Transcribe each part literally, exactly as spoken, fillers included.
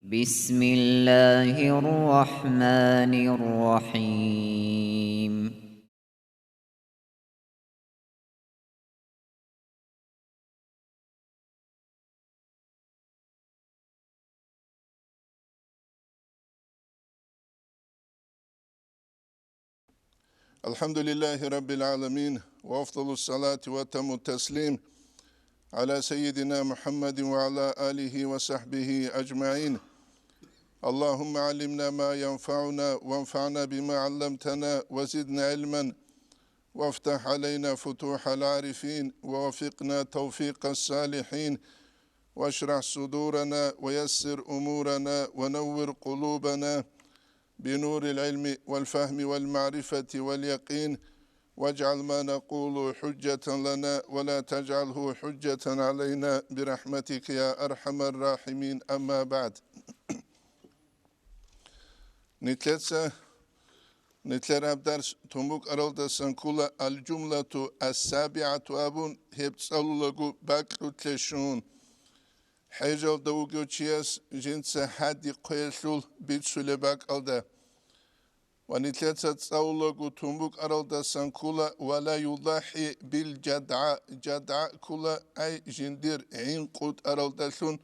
بسم الله الرحمن الرحيم. الحمد لله رب العالمين، وأفضل الصلاة وأتم التسليم على سيدنا محمد وعلى آله وصحبه أجمعين. اللهم علمنا ما ينفعنا وانفعنا بما علمتنا وزدنا علما وافتح علينا فتوح العارفين ووفقنا توفيق الصالحين واشرح صدورنا ويسر أمورنا ونور قلوبنا بنور العلم والفهم والمعرفة واليقين، واجعل ما نقول حجة لنا ولا تجعله حجة علينا برحمتك يا أرحم الراحمين. أما بعد. Нилъеца, нилъер гьаб дарс тун букӀаралдасан ккола алжумлату ассабигӀату абун, гьеб цӀалулаго бакьулъе щун. ХӀежалда вугев чияс жинца гьади хъвеялъул бицулеб бакӀалда. Ва нилъеца цӀалулаго тун букӀаралдасан ккола: «Ва ла юдахӀи бил жадгӀа», жадгӀа ккола, ай жиндир гӀин къутӀаралдалъун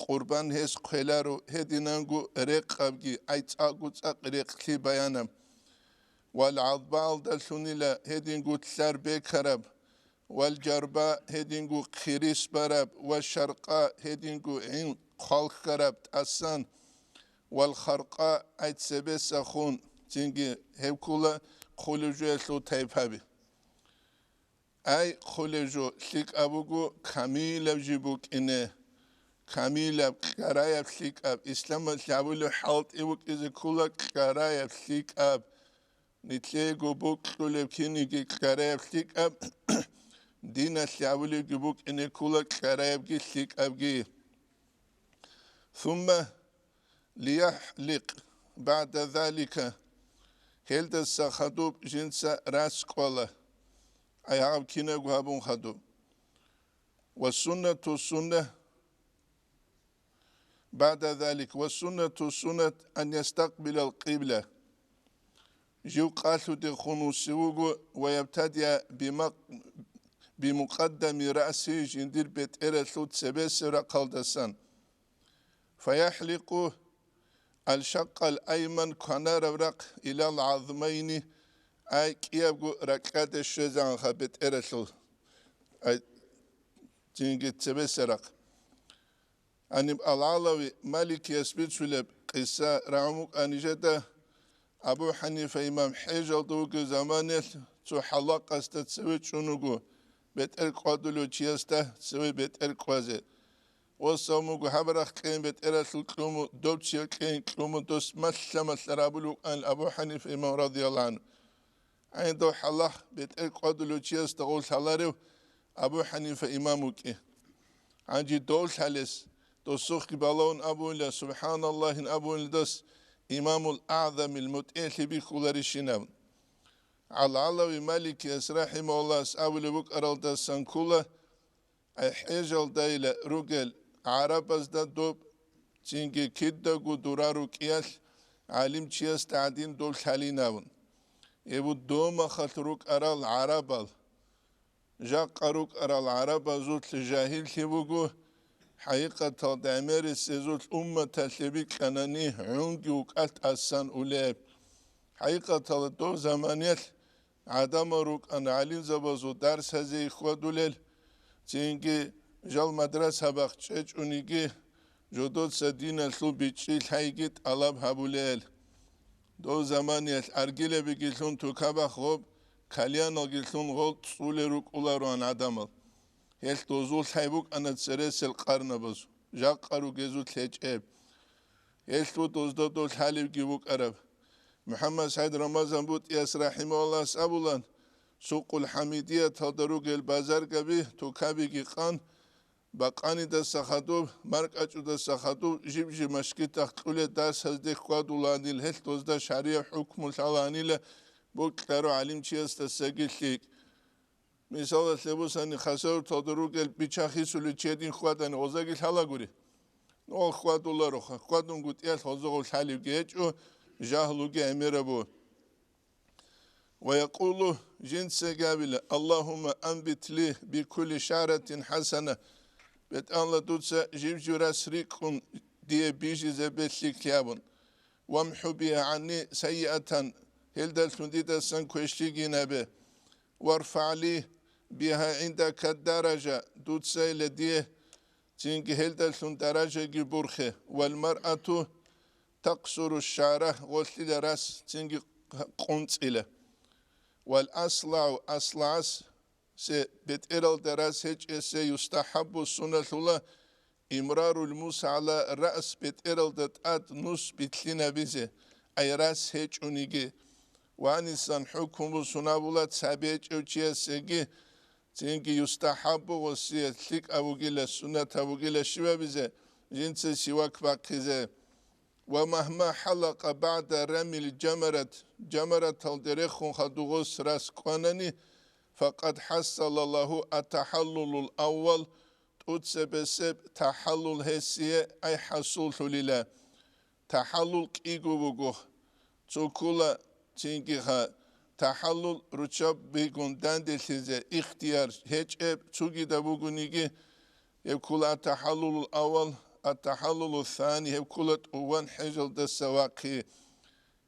къурбан гьес хъвеларо, гьединанго рекъабги, ай цӀакъго цӀакъ рекълъи баянаб. Вал гӀазбаалдалъунила гьединго лъар бекараб, вал жарба гьединго хъирис бараб ва шаркъа гьединго гӀин хъвалхьараб тӀасан, вал харкъа, ай цебесахун, цинги гьеб ккола хъулев жоялъул тайпаби. Ай хъулев жо лъикӀаб буго камилаб жиб букӀине, камилаб кьараяб лъикӀаб, исламалъ гьабулеб хӀалтӀи букӀине ккола кьараяб лъикӀаб. Нилъего бокьулеб киниги кьараяб лъикӀаб, диналъ гьабулебги букӀине ккола кьараябги лъикӀабги. Сумма лияхӀликъ багӀда залика, гьелдаса хадуб жинца рас кӀвала, ай гьаб кинабго гьабун хадуб. Ва суннату сунна багӀда залик, ва суннату суннат ан ястакъбилал къибла. Жив къалъудехун вуссев вуго ва ябтадиа бимакъ-, бимукъаддами раси, жиндир бетӀералъул цебесеб рахъалдасан. ФаяхӀликъу алшакъал айман, кванараб рахъ, илал гӀазмайни, ай кӀиябго ракьаде щвезегӀанха бетӀералъул, ай цинги цебесеб рахъ. Гьаниб Ал-ГӀалави Маликияс бицулеб къиса рагӀун букӀана нижеда. Абу ХӀанифа имам хӀежалда вугев заманаялъ цо хӀалакъасда цеве чӀун вуго, бетӀер кӀвадулев чиясда цеве бетӀер кӀвазе. Ва савмуго гьаб рахъ кьейин бетӀералъул кьуму, дов чиял кьейин кьуму, дос малъа-малъа рабулев вукӀанил Абу ХӀанифа имам радияллагьу гӀанхӀу. ГӀайин дов хӀалахъ бетӀер кӀвадулев чиясда гъов лъаларев Абу ХӀанифа имам вукӀи. Гьанже дов лъалес, досухъги балагьун абуйла, «СубхӀаналлагьин» абуйла дос, имамул АгӀзамил мутӀигӀлъи бихьуларищинаб. Ал-ГӀалави Маликияс рахӀимагьуллагьас абулеб букӀаралдасан ккола, ай хӀежалдайила ругел гӀарабазда доб, цинги кидаго дора рукӀиялъ гӀалимчиясда гӀадин доб лъалин абун. Эбу домахалъ рукӀарал гӀарабал, жакъа рукӀарал гӀарабазулъ жагьиллъи буго, хӀакъикъаталда гӀемерисезулъ умматалъе бикьанани гӀунги вукӀалъ тӀасан улеб. ХӀакъикъаталда дов заманиялъ гӀадамал рукӀана гӀалимзабазул дарсазе хьвадулел, цинги жал мадрасабахъ чӀечӀониги, жодоца диналъул бичӀчӀи лъайги тӀалаб гьабулел. Дов заманиялъ аргилабиги лъун тукабахъ гъоб, кальяналги лъун гъол цӀулел рукӀулароан гӀадамал. Гьелъ дозул лъай букӀана цересел къарнабазул, жакъа ругезул лъечӀеб. Гьелъ дозда дол лъалебги букӀараб. МухӀаммад СагӀид Рамазан БутӀияс рахӀимагьуллагьас абулан, Сукъул ХӀамидияталда ругел базаргаби, тукабиги къан, бакъанидаса хадуб, маркӀачӀудаса хадуб, жиб-жиб машгитахъ кьулел дарсазде хьвадуланил, гьелъ дозда шаригӀ хӀукму лъаланила, бокьаро гӀалимчиясдасаги лъикӀ. Мисалалъе бусани, хасавюрталда ругел бича-хисулел чедин хьвадани гъозаги лъалагури. Нугъал хьвадулароха, хьвадунгутӀиялъ гъозогъов лъалевги гьечӀо, жагьлуги гӀемерабу. Ва якъулу, жинцаги абила: «Аллагьумма анбит ли бикулли шагьратин хӀасана», БетӀалла, дуца жив-жив рас рикӀкӀун дие бижизе белъиклъи абун. «ВамхӀу бигьа гӀанни сайиатан», гьелдалъун дидасан квешлъиги гьабе. «ВарфагӀ ли бигьа гӀиндака даража», дуцайила дие цинги гьелдалъун даражаги бурхе. «Вал маръату такъсуру шагьра», гъолъила рас цинги къунцӀила. «Вал аслагӀу», аслагӀасе, бетӀералда рас гьечӀесе, «юстахӀаббу», суналъула, «имрарул мус гӀала раъс», бетӀералда тӀад нус билълъинабизе, ай рас гьечӀониги. Ва гьанисан хӀукму сунабула цаби гьечӀев чиясеги, цинги «юстахӀаббу», гъосие лъикӀаб бугила, суннатаб бугила щибабизе, жинца сивак бахъизе. «Ва магьма хӀалакъа багӀда рамил жамарат», жамараталде рехун хадуб гъос рас кӀванани, «факъад хӀассала лагьу ат-тахӀаллулул аввал», тӀуцебесеб тахӀаллул гьесие ай хӀасуллъулила. ТахӀаллул кӀиго буго. Цо ккола, цинги ха, тахӀаллул руччаби гун данделъизе ихтияр гьечӀеб, цогидаб бугониги, гьеб ккола ат-тахӀаллулул аввал, ат-тахӀаллулу сани, гьеб ккола тӀубан хӀежалдаса вахъи.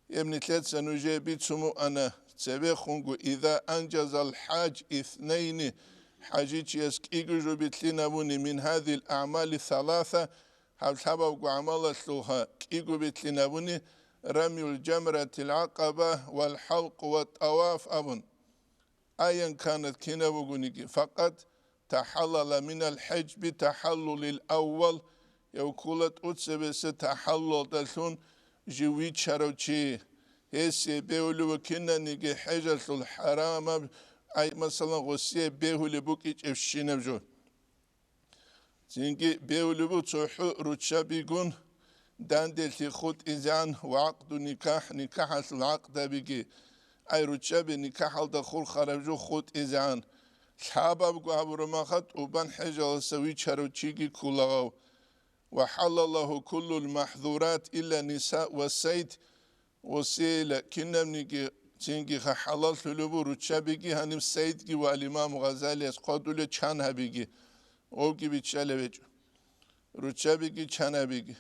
Гьеб нилъеца нужее бицун буана цебехунго: «Иза анжазал хӀаж иснайни», хӀажичияс кӀиго жо билълъинабуни, «мин гьазил аъмали саласа», гьаб лъабабго гӀамалалъулха кӀиго билълъинабуни, «рамюл жамратил гӀакъаба вал хӀалкъу ва тӀаваф», абун. Аян канат кинаб бугониги, факъат тахӀаллала минал хӀеж би тахӀаллулил аввал, гьев ккола тӀуцебесеб тахӀаллулалдалъун жив вичарав чи. Гьесие бегьулев вукинаниги хӀежалъул хӀарамаб, ай, масалан, гъосие бегьулеб букӀичӀебщинаб жо. Цинги бегьулеб буго цохӀо руччабигун данделъи хутӀизегӀан ва гӀакъду никахӀ, никахӀалъул гӀакъдабиги, ай руччаби никахӀалда хурхараб жо хутӀизегӀан. Лъабабго гьабураб мехалъ тӀубан хӀежаласа вичарав чиги кколагъав. «Ва хӀалла лагьу куллул махӀзурат илла ниса ва сайд», гъосейила кинабниги цинги ха хӀалаллъулеб буго руччабиги, гьаниб сайдги ва ал-Имам Гъазалияс хъвадулел чан гьабиги, гъовги биччалеб гьечӀо. Руччабиги чан гьабиги.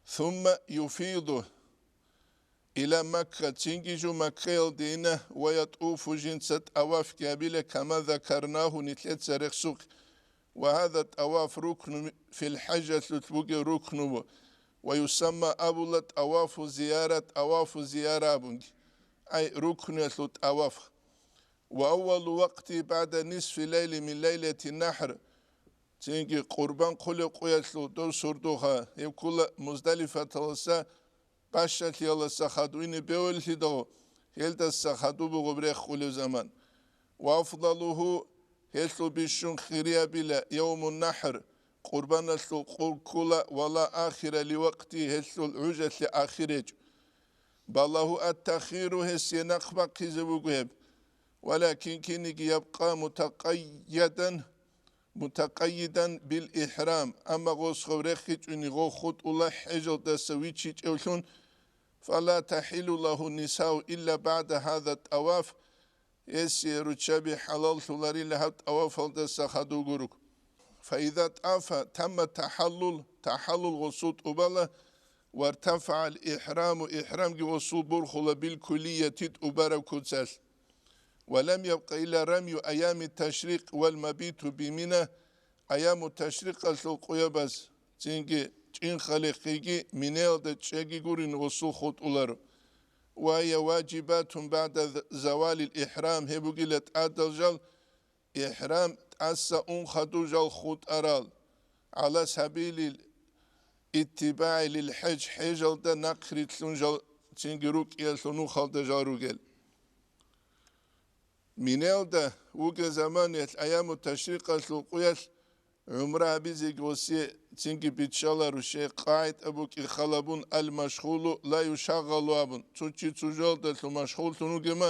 «Сумма юфиду иля Макка», цинги жо Маккаялде ина, «ва ятӀуфу», жинца тӀавафги гьабила, «кама закарнагьу», нилъеца рехсухъе. «Ва гьаза тӀаваф рукну фил хӀажалъулъ бугев рукну ву, ва юсамма», абула, «тӀавафу зияра», тӀавафу зияра абунги, ай рукнуялъул тӀаваф. «Ва аввалу вакъти багӀда нисфи лайли мин лайлати нахӀр», цинги Къурбан хъулеб къуялъул дов сордоха, гьеб ккола Муздалифаталаса бащалъияласа хадув ине беваллъидал, гьелдаса хадуб буго рехулев заман. «Ва афдалугьу», гьелъул бищун хириябила, «явмун нахӀр», Къурбаналъул къо ккола, «ва ла ахира ли вакъти», гьелъул гӀужалъе ахир гьечӀо. «Балагьу ат-тахиру», гьесие нахъ бахъизе буго гьеб. «Валакин кинниги ябкъа мутакъайядан», мутакъайидан бил ихӀрам, амма гъосгъав рехичӀони гъов хутӀула хӀежалдаса вичичӀевлъун, «фала тахӀиллу лагьу нисау илла багӀда гьаза тӀаваф», гьесие руччаби хӀалаллъуларила гьаб тӀавафалдаса хадув гуруг. «Фаиза тӀафа тамма тахӀаллул», тахӀаллул гъосул тӀубала, «вартафагӀал ихӀраму», ихӀрамги гъосул борхула, «билкуллияти», тӀубараб куцалъ. «Ва лам ябкъа илла рамю аями ташрикъ вал мабиту би Мина», аяму ташрикъалъул къуябаз, цинги чӀинхалихъиги Минаялда чӀеги гурин гъосул хутӀуларо. «Ва гьия важибатун багӀда завалил ихӀрам», гьеб бугила тӀадал жал, ихӀрам тӀаса ун хадув жал хутӀарал, «гӀала сабилил иттибагӀи лил хӀеж», хӀежалда нахърилълъун жал цинги рукӀиялъул нухалда жал ругел. Минелда вугел заманиялъ, аяму ташрикъалъул къуялъ гӀумра гьабизеги гъосие цинги биччаларо, щай къагӀида букӀин халабун, «ал-машгъулу ла юшагъалу» абун, цо чи цо жоялдалъун машгъуллъун вугема,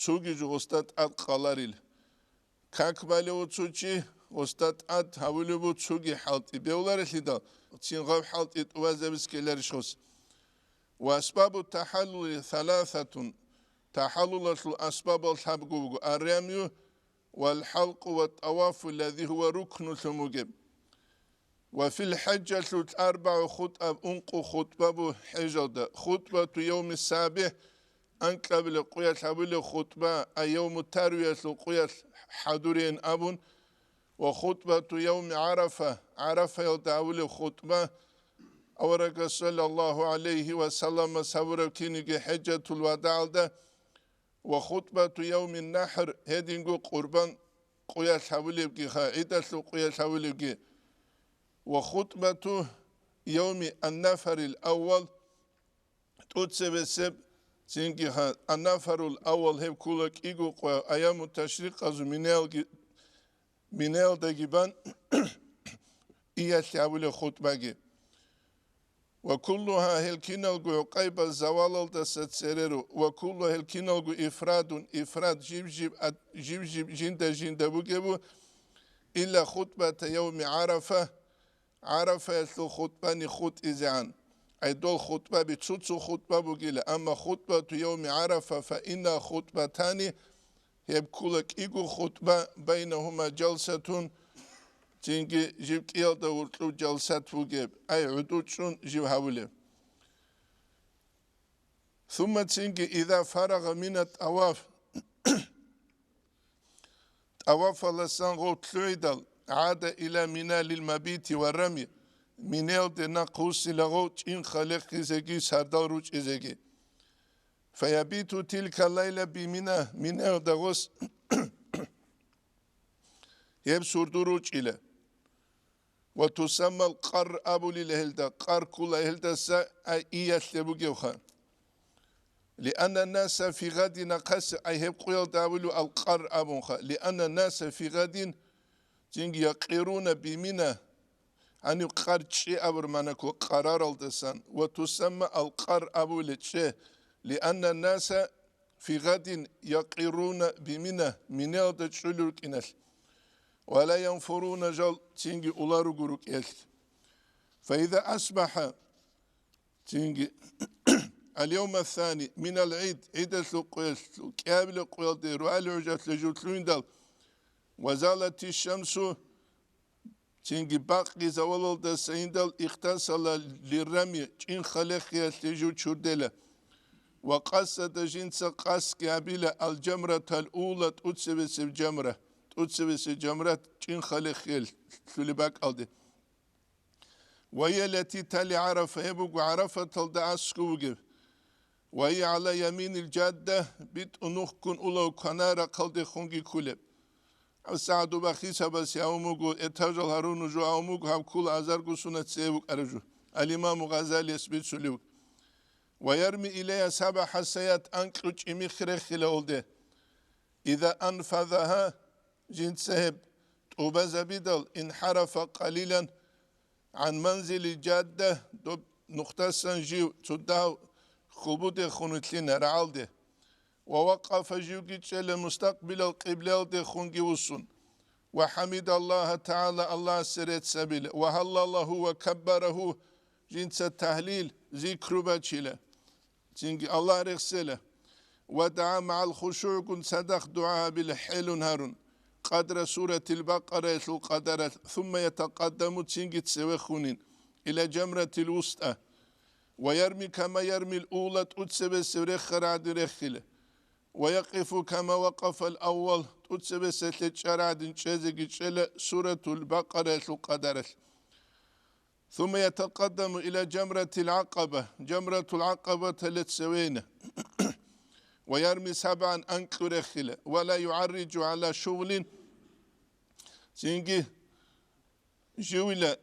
цоги жо гъосда тӀад къаларил. Как балев цо чи, гъосда тӀад гьавулеб буго цоги хӀалтӀи бегьуларелъидал, цин гъаб хӀалтӀи тӀубазабиз ккеларищ гъос. Ва асбабу тахӀаллули саласатун, тахӀаллулалъул асбабал лъабго буго: аррамю, вал хӀалкъу, ва тӀавафу, аллази гьува рукнулъун бугеб. Ва фил хӀажалъул арбагӀу хутӀаб, ункъо хутӀба бу хӀежалда. Хутбату явми сабихӀ, анкьабилеб къуялъ гьабулеб хутӀба, ай явму тарвиялъул къуялъ хӀадуреян абун, ва хутбату явми ГӀарафа, ГӀарафаялда гьабулеб хутӀба, аварагас саллаллагьу гӀалайгьи ва салламас гьабураб киниги хӀежатул вадагӀалда, ва хутбату явмин нахӀр, гьединго къурбан къуялъ гьабулебгиха, гӀидалъул къуялъ гьабулебги, ва хутбату явми аннафарил аввал, тӀуцебесеб, цинги ха-, аннафарул аввал гьеб ккула кӀиго къоя, аяму ташрикъазул минаялги-, минаялдаги бан, иялъ гьабулеб хутбаги. Ва куллугьа, гьел киналго гӀукъайбаз завалалдаса цереру, ва куллугьа, гьел киналго ифрадун, ифрад жиб-жиб ат-, жиб-жиб жинда-жинда бугебу, илла хутбата явми ГӀарафа, ГӀарафаялъул хутӀбани хутӀизегӀан. Ай дол хутӀбаби цо-цо хутӀба бугила, амма хутӀбату явми ГӀарафа фа инна хутӀбатани, гьеб ккула кӀиго хутӀба, байнагьума жалсатун, цинги жиб кӀиялда гьуркьуб жалсат бугеб, ай гӀуду чӀун жиб гьавулеб. Сумма цинги иза фарагъа мина тӀаваф, тӀавафаласан гъов лъугӀидал, гӀада ила Мина лил мабити ва рами, Минелде нахъ вуссила гъов чӀинхъа лехизеги сардал ручӀизеги. Фаябиту тилка лайла би Мина, Минелда гъос гьеб сурду ручӀила. Ва тусаммал къар абулила гьелда, къар ккула гьелдаса, ай иялъе бугевха. Лианна наса фи гъадин, ахъаси ай гьеб къуялда абулев ал къар абунха. Лианна наса фи гъадин, цинги якъируна бимина, гьанив къар чӀи абур манаку къараралдасан, ва тусамма ал къар абуле чӀе, лианна наса фи гъадин якъируна бимина, Миналда чӀулел рукӀиналъ, ва ла янфуруна, жал цинги уларуго рукӀелъ. Фаиза асбаха, цинги, ал-явма ссани минал гӀид, гӀидалъул къуялъ, кӀиабилеб къуялде ругьалил гӀужалъе жутлъугьиндал, ва залати шамсу, цинги бакъги завалалдаса индал, ихтасала лиррами, чӀинхъа лехиялъе жив чурдела. Ва къасада, жинца къасги гьабила, алжамратал ула, тӀуцебесеб жамра, тӀуцебесеб жамрат чӀинхъа лехиялъулеб бакӀалде. Ва гьия лати тали ГӀарафа, гьеб буго ГӀарафаталда аскӀов вугев. Ва гьия гӀала яминил жадда, битӀун нухкун улав кванай рахъалдехунги кколеб. ГьабсагӀат дуба хисабас гьавун буго, этажал гьарун жо гьавун буго, гьаб ккола азарго сунат цеве букӀараб жо. Ал-Имаму Гъазалияс бицулев. Ва ярми илайгьа сабгӀа хӀасаят, анкьго чӀимихъ рехила гьелде. Иза анфазагьа, жинца гьеб тӀубазабидал, инхӀарафа къалилан гӀан манзили жадда, доб нухдасан жив цо дагь хьулбудехун вилълъина рагӀалде. Ва вакъафа, живги чӀела мустакъбилал къиблаялдехунги вуссун. Ва хӀамидаллагьа тагӀала, Аллагьасе рецц гьабила. Ва гьаллалагьу ва каббарагьу, жинца тагьлил, зикру бачила. Цинги Аллагь рехсела. Ва дагӀа магӀал хушугӀгун цадахъ дугӀа гьабила хӀелун гьарун, къадра суратил Бакъараялъул къадаралъ, сумма ятакъаддаму, цинги цевехунин, ила жамратил вустӀа. Ва ярми кама ярмил ула, тӀуцебесев рехарагӀадин рехила. Ва якъифу кама вакъафал аввал, тӀуцебесалъе чӀарагӀадин чӀезеги чӀела суратул Бакъараялъул къадаралъ. Сумма ятакъаддаму ила жамратил гӀакъаба, жамратул гӀакъабаталде цевейна. Ва ярми сабгӀан, анкьго рехила. Ва ла югӀарриджу гӀала шугълин, цинги живила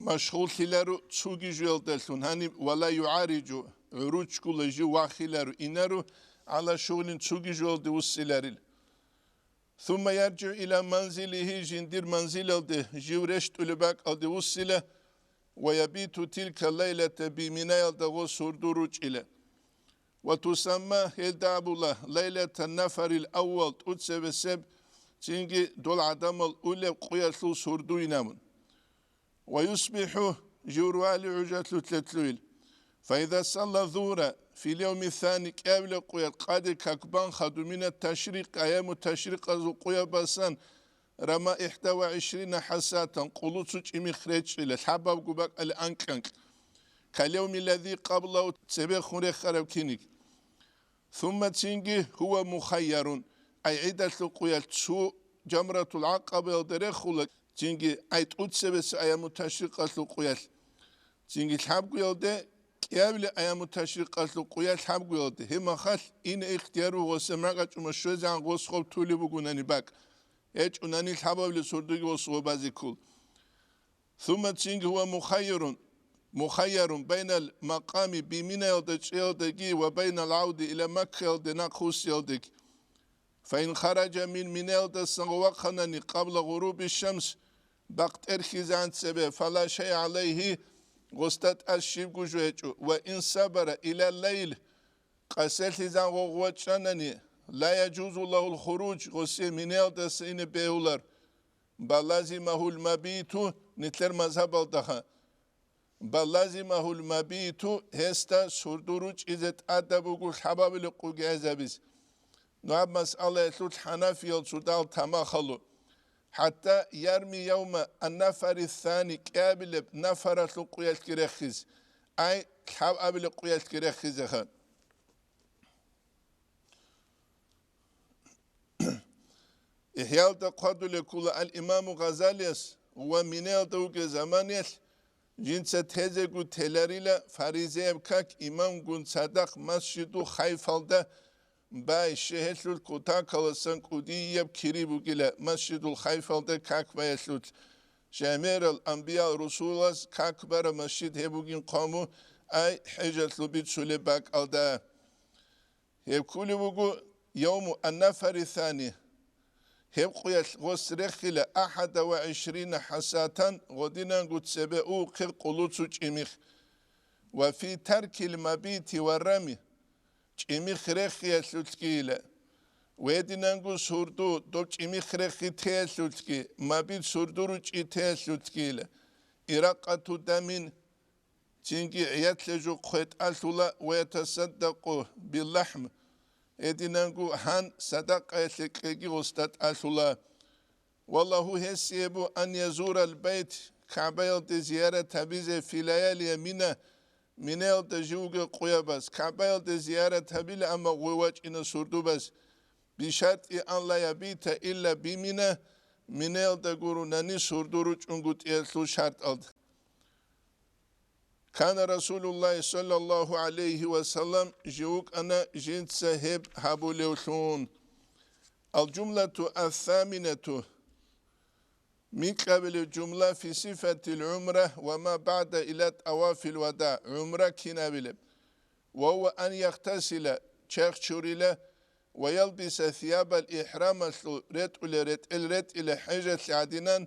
машгъуллъиларо цоги жуялдалъун гьаниб, ва ла югӀарриджу, гӀуручгула жив вахиларо, инаро, гӀала шугълин, цоги жуялде вуссиларил. Сумма яржигӀу ила манзилигьи, жиндир манзилалде, жив рещтӀулеб бакӀалде вуссила, ва ябиту тилка лайлата би Минаялда гъос гьурду ручӀила. Ва тусамма, гьелда абула, лайлатан нафарил аввал, тӀуцебесеб цинги дол гӀадамал улеб къуялъул сурдуйин абун. Ва юсбихӀу, жив рвали гӀужалъулъе лъугьин. Фаиза салла зугьра фил явми сани, кӀиабилеб къуялъ къаде как бан хадуб мина ташрикъ, аяму ташрикъазул къуяб басан, рама ихда ва гӀишрина хӀасатан, къулуцу чӀимих речӀчӀила, лъабабго бакӀалде анкь-анкь. Кал явми лази къаблагьу, цебехун рехараб киниг. Сумма, цинги, гьува мухайярун, ай гӀидалъул къуялъ цо жамратул гӀакъабаялда рехула, цинги, ай тӀоцебесеб аяму ташрикъалъул къуялъ, цинги лъабгоялде, кӀиабилеб аяму ташрикъалъул къуялъ лъабгоялде, гьеб махалъ ине ихтияр буго гъосие, мякъачӀума щвезегӀан гъос гъоб тулеб бугонани бакӀ, гьечӀонани лъабабилеб сурдуги гъос гъоб базе ккола. Сумма, цинги, гьува мухайярун, мухайярун байнал макъами, би Минаялда чӀеялдаги, ва байнал гӀавди ила Маккаялде нахъвуссиялдаги. Фаин хараджа мин Минаялдасан гъов вахъанани къабла гъуруби шамс, бакъ тӀерхьизегӀан цебе, фала шайъа гӀалайгьи, гъосда тӀад щибго жо гьечӀо, ва ин сабара ила лайл, къасерлъизегӀан гъов вачӀанани, ла яжузу лагьул хурудж, гъосие Минаялдаса ине бегьулар. Бал лазимагьул мабиту, нилъер мазгьабалдаха. Бал лазимагьул мабиту, гьесда сурду ручӀизе тӀадаб буго лъабабилеб къуги гӀезабиз. Ну гьаб масъалаялъулъ хӀанафиял цодал тамахалу. ХӀатта ярми явма аннафари сани, кӀиабилеб нафаралъул къуялъги рехиз, ай, лъабабилеб къуялъги рехизеха. ИхӀялда хъвадулеб ккола ал-Имаму Гъазалияс ва Минаялда вугеб заманаялъ, жинца тезего теларила фаризеяб как имамгун цадахъ Масжиду Хайфалда бай, щегьелъул кутакаласан кӀудияб кири бугила Масжидул Хайфалда как баялъулъ, жамигӀал анбиял русулаз как бараб масжид гьеб бугин хъван бу, ай, хӀежалъул бицулеб бакӀалда. Гьеб кколеб буго явму аннафари сани. Гьеб къуялъ гъос рехила ахӀада ва гӀишрина хӀасатан, гъодинанго цебе увухъе къулуцу чӀимих. Ва фи таркил мабити ва рами, чӀимих рехиялъулъгийила. Гьединанго сурду, доб чӀимих рехи теялъулъги, мабит сурду ручӀи теялъулъгийила. Иракъату дамин, цинги гӀиятлъе жо хъветӀалъула ва ятасаддакъу биллахӀм, гьединанго гьан садакъаялъе кьеги гъосда тӀалъула. Валлагьу, гьесие бу ан язурал байт, КагӀбаялде зиярат гьабизе, фи лаялия Мина, Минаялда живго къуябаз, КагӀбаялде зиярат гьабила, амма гъой вачӀина сурдубаз, бишартӀи ан ла ябита илла би Мина, Минаялда гурунани сурду ручӀунгутӀиялъул шартӀалда. Кана Расулуллагьи саллаллагьу гӀалайгьи ва саллам, жив вукӀана жинца гьеб гьабулевлъун. Ал-жумлату ас-саминату, микьабилеб жумла, фи сифатил гӀумра ва ма багӀда ила тӀавафил вада, гӀумра кинабилеб. Ва гьува ан яхтасила, черх чурила, ва ялбиса сиябал ихӀрамалъул ретӀулел ретӀел ретӀила хӀежалъе гӀадинан,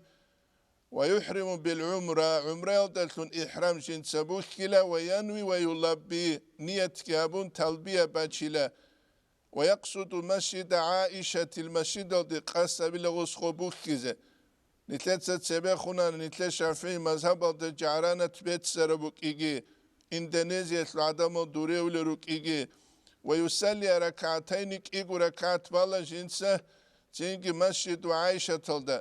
ва юхӀриму бил гӀумра, гӀумраялдалъун ихӀрам жинца бухьила, ва янви ва юлабби, ниятги гьабун, талбия бачила, ва якъсуду масжида ГӀаишатил, масжидалде къасд гьабила гъос гъо бухьизе. Нилъеца цебехунани, нилъер ШафигӀи мазгьабалда жагӀранат беццараб букӀиги, Индонезиялъул гӀадамал дуреулел рукӀиги, ва юсаллия ракагӀатайни, кӀиго ракагӀат бала жинца цинги масжиду ГӀаишаталда.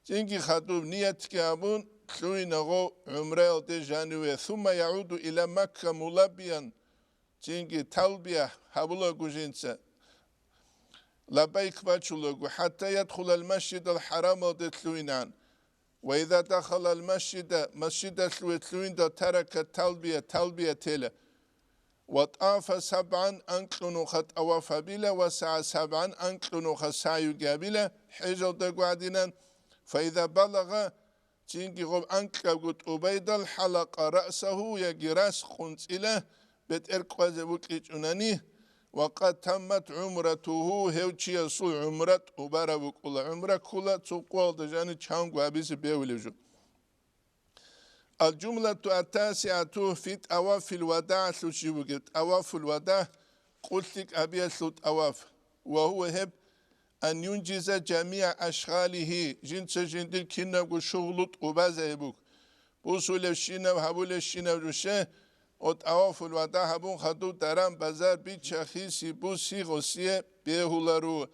Цинги хадуб ниятги гьабун, лъугьина гъов гӀумраялде жаниве, сумма ягӀуду иля Макка мулаббиян, цинги талбия гьабулаго жинца, лаббайк бачулаго, хӀатта ядхулал масжидал хӀарамалде лъугьинан. Ва иза дахалал масжида, масжидалъуве лъугьинда, тарака талбия, талбия тела. Ва тӀафа сабгӀан, анкьунуха тӀаваф гьабила, ва сагӀа сабгӀан, анкьунуха сагӀюги гьабила, хӀежалдаго гӀадинан. Фаиза балагъа, цинги гъоб анкьабго тӀубайдал, хӀалакъа раъсагьу, яги рас къунцӀила бетӀер кӀвазе букӀичӀунани, ва къад таммат гӀумратугьу, гьев чиясул гӀумра тӀубараб букӀула, гӀумра ккула цо къоялда жаниб чанго гьабизе бегьулеб жо. Ал-жумлату ат-тасигӀату фи тӀавафил вадагӀалъул жиб бугеб, тӀавафул вадагӀ, къулъи кӀабиялъул тӀаваф, ва гьува гьеб ан юнжиза жамиа ашгъалихи, жинца жиндир кинабго шугълу тӀубазабук. Бусулебщинаб, гьабулебщинаб жуше, о тӀавафул вада гьабун хадуб даран-базар, бича-хиси, буси-гъосие бегьуларо.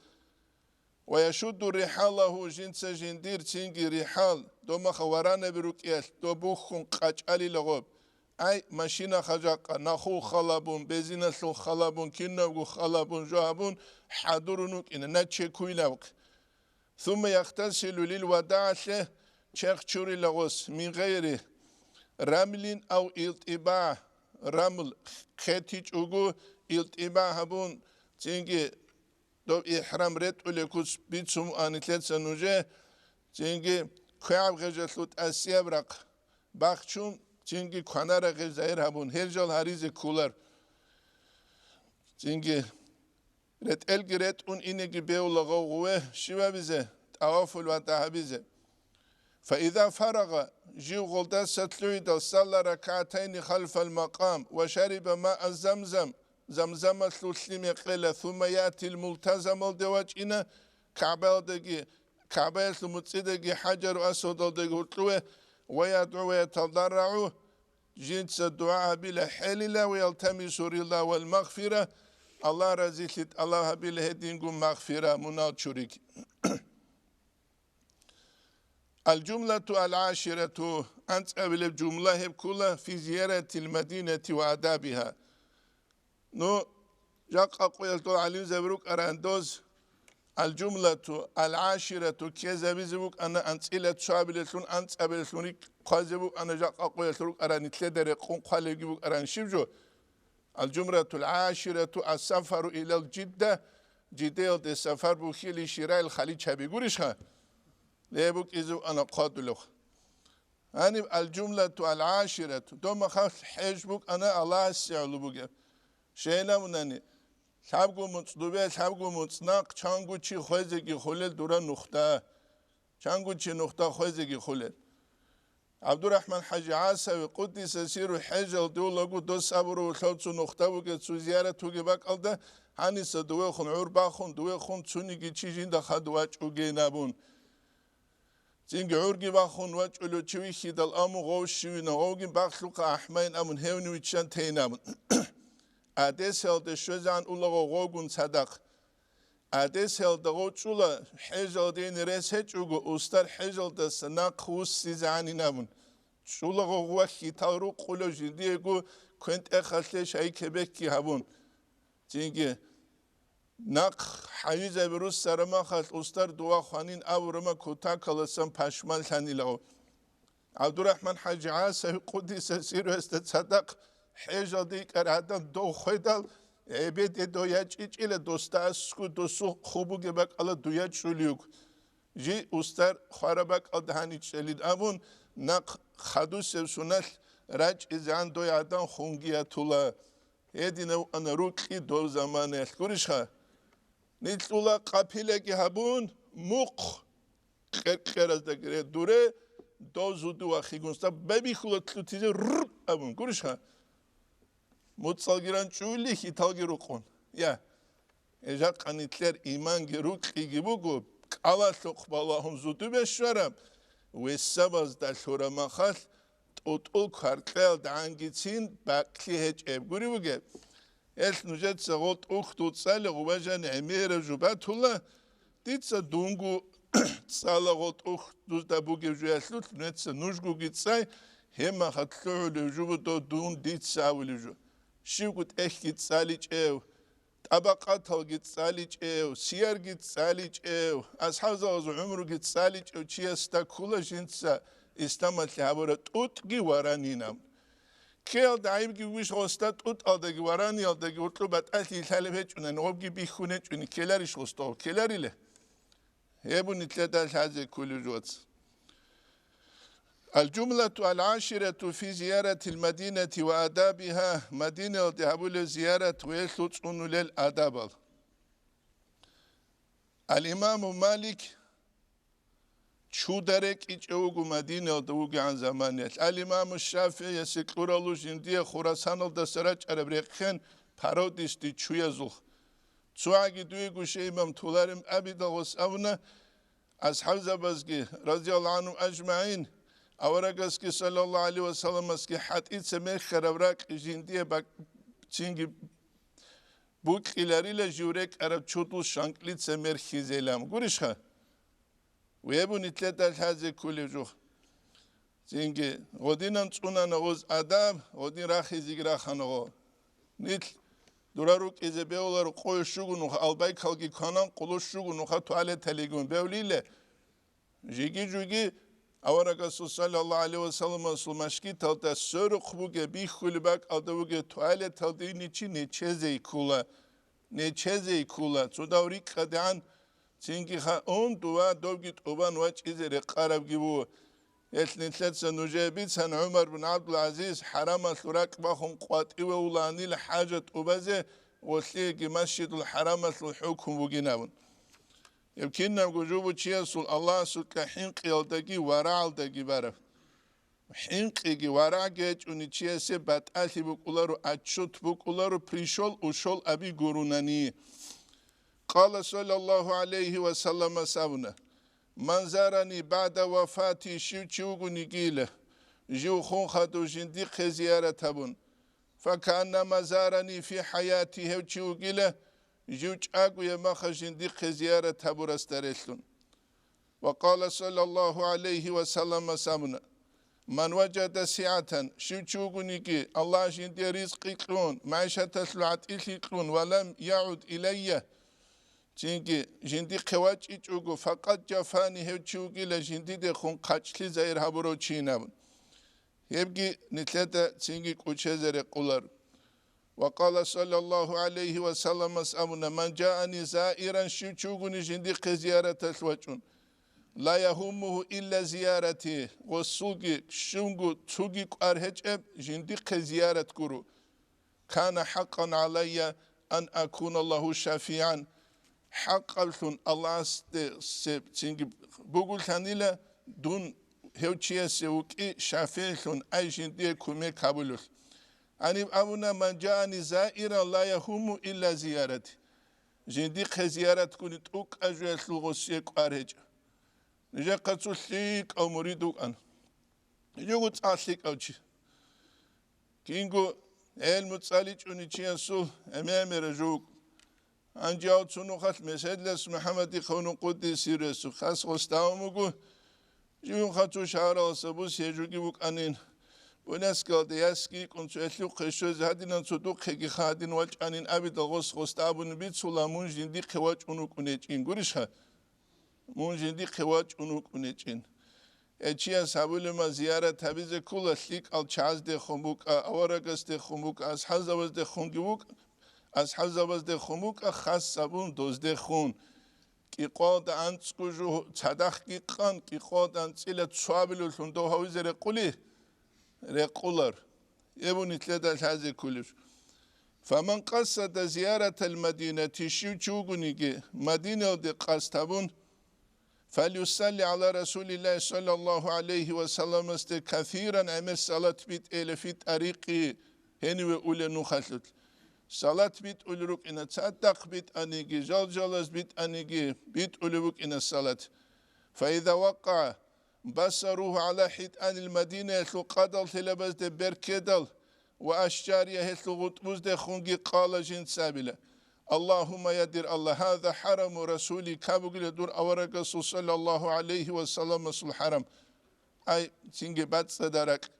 Ва яшудду рихӀалагьу, жинца жиндир цинги рихӀал, домаха варанаби рукӀиялъ, доб бухьун къачӀалила гъоб. Ай, машинаха жакъа, нахул халабун, бензиналъул халабун, кинабго халабун, жо гьабун, хӀадурун вукӀина, наче куйнавхъ. Сумма яхтасилу лил вадагӀалъе, черх чурила гъос, мин гъайри рамлин ав илтӀиба, рамл, хъетичӀого, илтӀиба гьабун, цинги доб ихӀрам ретӀулеб куц бицун буани лъеца нужее, цинги квегӀаб гъежалъул тӀасияб рахъ бахчун, цинги кванараб гъеж загьир гьабун, гьел жал гьаризе кколар. Цинги ретӀелги ретӀун инеги бевла гъов гъуве щиб гьабизе, тӀавафул вада гьабизе. Фаиза фарагъа, жив гъолдаса лъугӀидал, салла ракагӀатайни халфал макъам ва шариба маа замзам, замзамалъул лъим гьекъела, сумма яатил мултазамалде вачӀина, КагӀбаялдаги, КагӀбаялъул муцӀидаги ХӀажару Асвадалдаги гьоркьове, ва ядгӀу ва ятадаррагӀу, жинца дугӀа гьабила хӀелила, ва ялтамису рида вал магъфира, Аллагь разилъи тӀалаб гьабила гьединго магъфира, мунал чуриги. Алжумлату алгӀаширату, анцӀабилеб жумла гьеб ккола фи зияратил мадинати ва адабиха. Ну, жакъа къоялъул гӀалимзаби рукӀаран доз, алжумлату алгӀаширату ккезабизе букӀана анцӀила цоабилелъун, анцӀабилелъун рикӀ хъвазе букӀана жакъа къоялъ рукӀаран, нилъеда рекъон хъвалебги букӀаран щиб жо? Алжумратул гӀаширату ассафару илал Жидда, Жиддаялде сафар бухьили Ширайил халич гьаби гурищха? Ле букӀизе букӀана хъвадулев. Гьаниб алжумлату алгӀаширату, домахалъ хӀеж букӀана Аллагьасе гӀоло бугеб. Щайилавунани, лъабго муцӀ дубе, лъабго муцӀ нахъ, чанго чи хвезеги хулел дура нухда. Чанго чи нухда хвезеги хулел. ГӀабдурахӀман ХӀажи ГӀасави, къуддиса сиру, хӀежалде улаго дос абурав лъовцу нухда бугеб цо зиярат бугеб бакӀалда, гьаниса дувехун гӀур бахун, дувехун цуниги чи жинда хадув вачӀугейин абун. Цинги гӀурги бахун вачӀулев чи вихьидал, аму гъов щивина, гъовги бахлъухъа ахӀмайин абун, гьевни виччан тейин абун. Адесиялде щвезегӀан улаго гъовгун цадахъ. Адесиялда гъов чӀула, хӀежалдейин рес гьечӀого, устар хӀежалдаса нахъ вуссизегӀанин абун. ЧӀула гъов ва хьитал рукъулев жиндиего квен-тӀехалъе шайкебекки гьабун. Цинги нахъ хӀавизаби руссарамахалъ устар дова хванин абурама кутакаласан пашманлъанилаго. ГӀабдурахӀман ХӀажи ГӀасави, къуддиса сиру, гьесда цадахъ хӀежалде йикӀар гӀадан дов хведал, гӀебеде дой ячӀичӀила, досда аскӀу досул хъубуге бакӀала дуя чӀулиуг. Жи устар хвара бакӀалда гьаничӀелин абун, нахъ хадусеб суналъ рачӀизегӀан дой гӀадан хунги ятула. Гьединав ана рукьи дов заманаялъ гурищха? Нилъула къапилаги гьабун, мухъ кьер-кьераздаги ре-, дуре, дов зуду вахигун, стаб бебихьула лъутизе рррр абун гурищха? МуцӀалги ранчӀули, хьиталги рукъун. Я, э, жакъа нилъер иманги рукьиги буго, кӀалалъухъ балагьун зуду бещвараб, весабазда лъурамахалъ, тӀутӀул кваркьаялда гӀангицин бакълъи гьечӀеб гури бугеб. Гьелъ нужеца гъол тӀухьдул цӀали гъубажан гӀемераб жубатула, дица дунго цӀала гъол тӀухьдузда бугеб жуялъулъ, нужеца нужгоги цӀай, гьебмахалъ лъугӀулев жубу дов дун дица абулев жу. Щивго тӀехьги цӀаличӀев, тӀабакъаталги цӀаличӀев, сиярги цӀаличӀев, асхӀабзабазул гӀумруги цӀаличӀев чиясда ккола жинца исламалъе гьабураб тӀутӀги варанинаб. Ккеялда гӀайибги вугищ гъосда, тӀутӀалдаги вараниялдаги гьоркьоб батӀалъи лъалеб гьечӀунани, гъобги бихьун гьечӀони, ккеларищ гъосда гъоб? Ккеларила? Гьеб нилъеда лъазе кколеб жо. Аль-жумлату аль-гӀаширату фи зияратил мадинати ва адабиха, Мадинаялде гьабулеб зиярат ва гьелъул цӀунулел адабал. Ал-Имаму Малик чуда рекӀичӀев вуго Мадинаялда вугегӀан заманиялъ. Ал-Имаму ШафигӀиясе кьуралу жиндие Хурасаналдаса рачӀараб рехъен пародисти чуязул. ЦогӀаги дуего щай имам толарин абидал гъос абуна, асхӀабзабазги, разияллагьу гӀангьум ажмагӀин, аварагасги, саллаллагьу гӀалайгьи вассаламасги, хӀатӀица мерхьараб ракь жиндие бак-, цинги букьиларила жив рекӀараб чудул шанкӀлъица мерхьизелан. Гурищха? Вебу нилъеда лъазе кколев жо. Цинги, гъодинан цӀунана гъоз адаб, гъодин рахизеги рахана гъо. Нилъ дура рукӀизе бегьуларо къое щуго нуха, албайкалги кванан, къоло щуго нуха туалеталигун бевлиле. Жиги-жуги аварагасул, саллаллагьу гӀалайгьи вассаламасул, машгиталда сверухъ бугеб, бихьулеб бакӀалда бугеб туалеталда иничи нечезе ккола, нечезе ккола, цо дав рикӀкӀадегӀан. Цинги ха ун дова довги тӀубан вачӀизе рекъарабги ву. Гьелъ нилъеца нужее бицан, ГӀумар бин ГӀабдул-ГӀазиз хӀарамалъул ракӀ бахун къватӀиве вуланил хӀажат тӀубазе, гъолъиеги Масжидул ХӀарамалъул хӀукму бугин абун. Гьеб кинабго жубу чиясул Аллагьасукьа хӀинкъиялдаги варагӀалдаги бараб. ХӀинкъиги варагӀги гьечӀони чиясе батӀалъи букӀуларо, отчет букӀуларо, пришёл-ушёл аби гурунани. Къала саллаллагьу гӀалайгьи ва саллама сабуна: «Ман зарани баъда вафати», щив чи вугонигила, жив хун хадув жиндихъе зиярат гьабун, «факааннама зарани фи хӀаяти», гьев чи вугила, жив чӀагояб маха жиндихъе зиярат гьабурасда релълъун. Ва къала саллаллагьу гӀалайгьи ва саллама сабуна: «Ман важада сигӀатан», щив чи вугониги, Аллагь жиндие ризкъи кьун, магӀишаталъул гӀатӀилъи кьун, «ва лам ягӀуд илайя», цинги жиндихъе вачӀичӀого, «факъад жафани», гьев чи вугила жиндидехун хъачӀлъи загьир гьабурав чи абун. Гьебги нилъеда цинги кӀучезе рекъулар. Ва къала саллаллагьу гӀалайгьи ва салламас абуна: «Ман жаани заиран», щив чи вугони жиндихъе зияраталъ вачӀун, «ла ягьуммугьу илла зиярати», гъосулги щунго цуги кӀвар гьечӀеб жиндихъе зиярат гуро, «кана хӀакъан гӀалайя ан акуна лагьу шафигӀан», хӀакъаблъун Аллагьасде себ-, цинги бугулъанила дун гьев чиясе вукӀи шафигӀлъун, ай жиндие кумек гьабулелъ. Гьаниб абуна: «Ман жаани заиран ла ягьумму илла зиярати». Жиндихъе зияратгуни тӀукӀа жуялъул гъосие кӀвар гьечӀо. Нижехъа цо лъикӀав мурид вукӀана. Жуго цӀакъ лъикӀав чи. Кинго гӀелму цӀаличӀони чиясул гӀемер-гӀемера жо вукӀ. Гьанже гьав цо нухалъ Меседлас МухӀаммадихъ гьунун къуддиси сирругьу хас гъосда гьавун буго, живухъа цо шагьаралдаса бус гьежуги букӀанин. Буняскалда ясги йикӀун цо гьелъухъе щвезе гьадинан цо духъеги ха гьадин вачӀанин абидал гъос гъосда абуни бицула, мун жиндихъе вачӀун вукӀун гьечӀин. Гурищха? Мун жиндихъе вачӀун вукӀун гьечӀин. Гьев чияс гьабулеб ман зиярат гьабизе ккола, лъикӀал чагӀаздехун букӀа, аварагасдехун букӀа, асхӀабзабаздехунги вукӀа, асхӀабзабаздехун букӀа, хас гьабун доздехун. КӀикъвалда анцӀго жо цадахъги къан, кӀикъвалда анцӀила цо абилевлъун дов гьавизе рекъули, рекъулар. Эбу нилъеда лъазе кколеб. Фаман къасада зияратал Мадинати, щив чи вугониги, Мадиналде къасд гьабун, фалюсалли гӀала Расулиллагьи саллаллагьу гӀалайгьи ва салламасде касиран гӀемер салат битӀейила фи тӀарикъи, гьениве улел нухалъулъ. Салат битӀулел рукӀина, цадахъ битӀаниги, жал-жалаз битӀаниги, битӀулеб букӀина салат. Фаиза вакъа басаругьу гӀала хӀитӀанил Мадинаялъул къадал лъелабазде беркедал ва ашжария гьелъул гъутӀбуздехунги къала жинцабила: «Аллагьумма, я дир Аллагь, гьаза хӀараму Расулик, кабугила дур аварагасул саллаллагьу гӀалайгьи ва салламасул хӀарам». Ай, цинги бацӀцӀадаракь.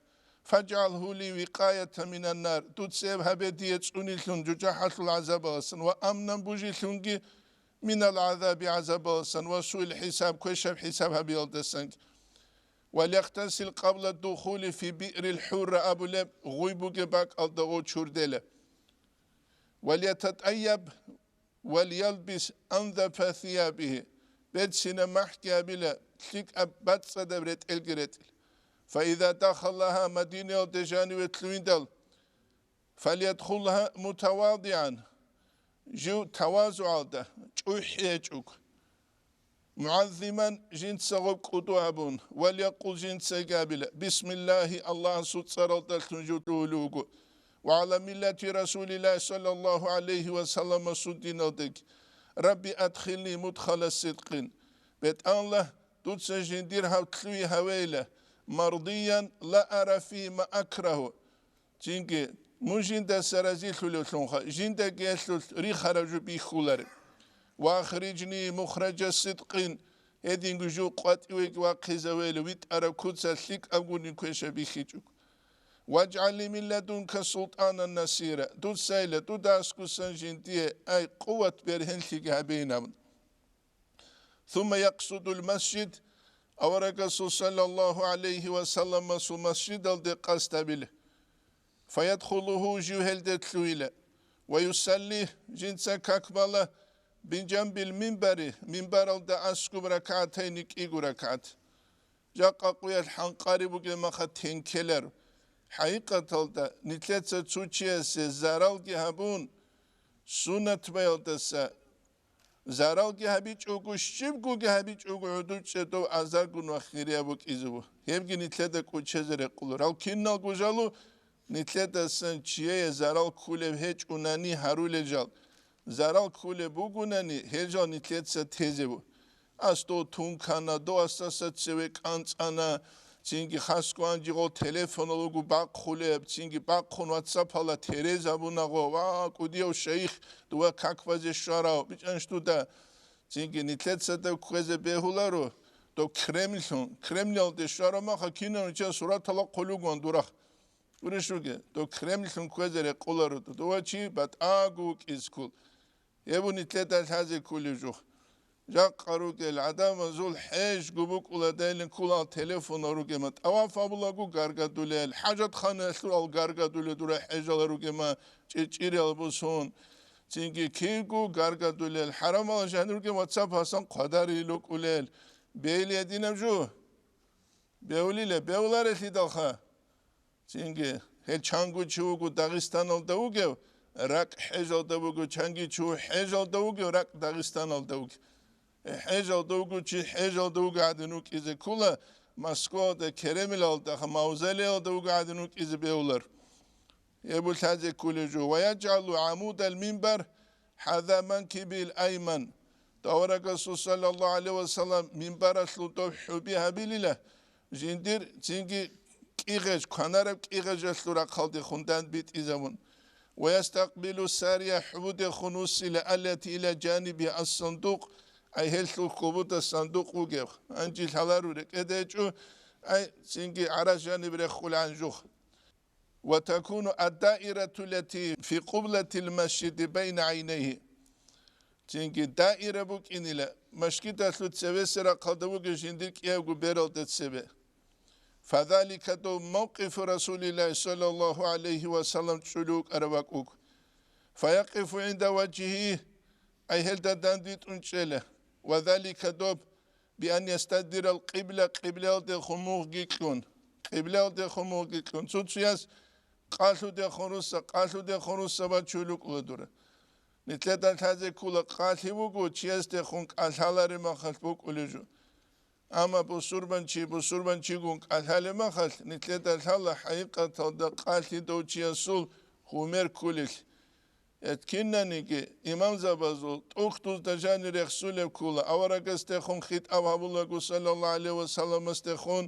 «ФажгӀалгьу ли викъаятан минан нар», дуца гьеб гьабе дие цӀунилъун жужахӀалъул гӀазабаласан ва амнан бужилъунги минал гӀазаби гӀазабаласан ва суил хӀисаб, квешаб хӀисаб гьабиялдасанги. «Валягътасил къабла духули фи биърил хӀурра» абулеб гъуй бугеб бакӀалда гъов чурдела. «ВалятатӀайяб валялбис анзафа сиябигьи», берцинаб махӀги гьабила, лъикӀаб бацӀцӀадаб ретӀелги ретӀила. «Фаиза дахалагьа», Мадинаялде жаниве лъугьиндал, «фалядхулгьа мутавадигӀан», жив тавазугӀалда, чӀухӀи гьечӀого. «МугӀаззиман», жинца гъоб кӀуду гьабун, «валякъул», жинцаги абила: «Бисмиллагьи», Аллагьасул цӀаралдалъун жив лъугьулев вуго. وعلى ملة رسول الله صلى الله عليه وسلم, су диналдеги. رب أدخلني مدخل صدق. БетӀаллагь, дуца жиндир гьав лъугьи гьавейила, مرضيا لا أرى فيه ما أكره. Цинги, мун жиндаса разилъулевлъунха, жиндаги гьелъулъ рихараб жо бихьулареб. وأخرجني مخرج صدق, гьединго жив къватӀивеги вахъизавейила, витӀараб куца лъикӀаб гунин квешаб бихьичӀого. واجعل لي من لدنك سلطانا نصيرا. Дуцайила, дуда аскӀусан жиндие, ай, къуват бергьенлъиги гьабейин абун. ثم يقصد المسجد, аварагасул саллаллагьу гӀалайгьи ва салламасул масжидалде къасд гьабила. فيدخله, жив гьелде лъугьила. ويصلي, жинца как бала, بجنب المنبر, минбаралда аскӀуб, ركعتين, кӀиго ракагӀат. Жакъа къуялъ хӀанкъари бугеб маха тенкелар. ХӀакъикъаталда, нилъеца цо чиясе заралги гьабун, суннат баялдаса, заралги гьабичӀого, щибгоги гьабичӀого, гӀодов чӀедов азаргун ва хирияб букӀизе буго. Гьебги нилъеда кӀочезе рекъоларо. Гьал киналго жалу, нилъедасан чияе зарал кколеб гьечӀунани гьарулел жал, зарал кколеб бугунани, гьел жал нилъеца тезе буго. Ас дов тункана, дов асдаса цеве кӀанцӀана, цинги хасго гьанжегъол телефонал руго бахъулеб, цинги бахъун ватсапала терезабунагъо: «Ва, кӀудияв шайих, дова как базе щварав, бичӀчӀанщ дуда». Цинги нилъецада кквезе бегьуларо, дов Кремльлъун, Кремльалде щвараб маха кинав ничан суратала хъулугван дурахъ. Гурищ ругел, дов Кремльлъун кквезе рекъоларо, дова чи батӀаго вукӀизе ккол. Гьеб нилъеда лъазе кколеб жо. Жакъа ругел гӀадамазул хӀежго букӀуладайилан кколал телефонал ругема, тӀаваф абулаго гаргадулел, хӀажатханаялъул ал гаргадулел дура хӀежал ругема, чӀирчӀирал бусун. Цинги киго гаргадулел, хӀарамал жанир ругел ватсап гьасан хъвадарил рукӀулел. Бейли гьединаб жо. Бевлила, бевларелъидалха. Цинги, гьел чанго чи вуго Дагъистаналда вугев, ракӀ хӀежалда вуго, чанги чи ву хӀежалда вугев, ракӀ Дагъистаналда вугев. Э, хӀежалда вуго чи хӀежалда вуго гӀадин вукӀизе ккола, Москвалда, Кремлалда, мавзолеялда вуго гӀадин вукӀизе бевлар. Гьеб лъазе кколеб жо. ويجعل عمود المنبر حذا منكبه الأيمن. Аварагасул саллаллагьу гӀалайгьи ва саллам минбаралъул дов хӀуби гьабилила, жиндир цинги кӀигъеж, кванараб кӀигъежалъул рахъалдехун дандбитӀизабун. ويستقبل السارية, хӀубудехун вуссила, التي إلى جانبه الصندوق, ай гьелъул хьубуда сандукъ вугев. Гьанже лъаларо рекӀеде гьечӀо, ай цинги гӀараш жаниб рехулгӀан жух. وتكون الدائرة التي في قبلة المسجد بين عينيه. Цинги даира букӀинила, машгидалъул цевесеб рахъалда бугеб жиндир кӀиябго бералда цебе. فذلك, дов, موقف رسول الله صلى الله عليه وسلم, чӀулев вукӀараб бакӀ вуго. فيقف عند وجهه, ай гьелда дандвитӀун чӀела. وذلك, доб, بأن يستدير القبلة, къиблаялдехун мугъги кьун. Къиблаялдехун мугъги кьун. Цо-цояс къалъудехун русса, къалъудехун русса бачулукӀула дура. Нилъеда лъазе ккола къалъи буго, чиясдехун кӀалъаларе махалъ букӀулеб жо. Амма бусурбанчи, бусурбанчигун кӀалъалеб махалъ, нилъеда лъала хӀакъикъаталда къалъи дов чиясул гьумер кколелъ. Эткиннаниги имамзабазул тӀухьдузда жанир рехсулеб ккола, аварагасдехун хитӀаб гьабулаго, саллаллагьу гӀалайгьи ва салламасдехун,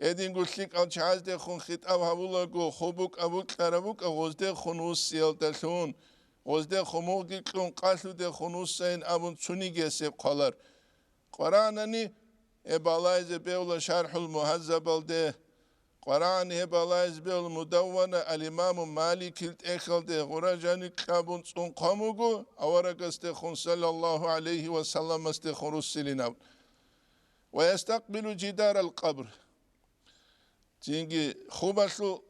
гьединго лъикӀал чагӀаздехун хитӀаб гьабулаго, хъубукӀа букьараб букӀа гъоздехун вуссиялдалъун, гъоздехун мугъги кьун къалъудехун вуссайин абун цониги эсеб хъвалар. Къварагьанани гьеб балагьизе бегьула ШархӀул Мугьаззабалде, къварагьани гьеб балагьизе бегьула Мудаввана ал-Имаму Маликил тӀехьалде, гъура жаниб кьабун цӀун хъван буго, аварагасдехун, саллаллагьу гӀалайгьи ва салламасдехун, руссилин абун. ويستقبل جدار القبر. Цинги хъубалъул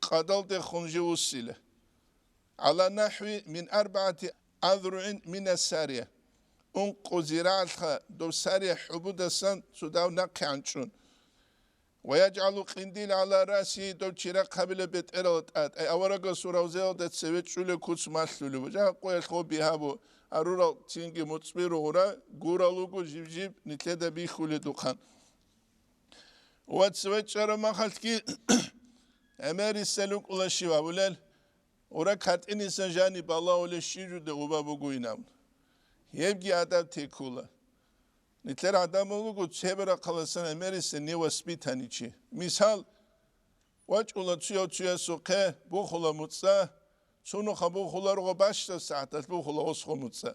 къадалдехун жив вуссила. على نحو من أربعة أذرع من السارية. Ункъо зирагӀалъха дов Сария хӀубудасан цо дав нахъе гӀанчӀун. ويجعل قنديل على رأسه, дов чирахъ гьабила бетӀерала тӀад. Ай аварагасул равзаялда цеве чӀулеб куц малъулеб. Жакъа къоялъ гъоби гьабу, гьарурал цинги муцӀби ругъура, гурал руго жиб-жиб нилъеда бихьуледухъан. Ва цеве чӀараб махалъги гӀемерисел рукӀула щив абулел, Гъура картӀинисан жаниб балагьулеб щиб жуде гъуба бугойин абун. Гьебги адаб текула. Нилъер гӀадамал руго цебе рахъаласан гӀемерисел невоспитанный чи. Мисал, вачӀула цуяв-цуясухъе, бухула муцӀа, цунухъа бухуларого бащдаб сагӀаталъ бухула осго муцӀа.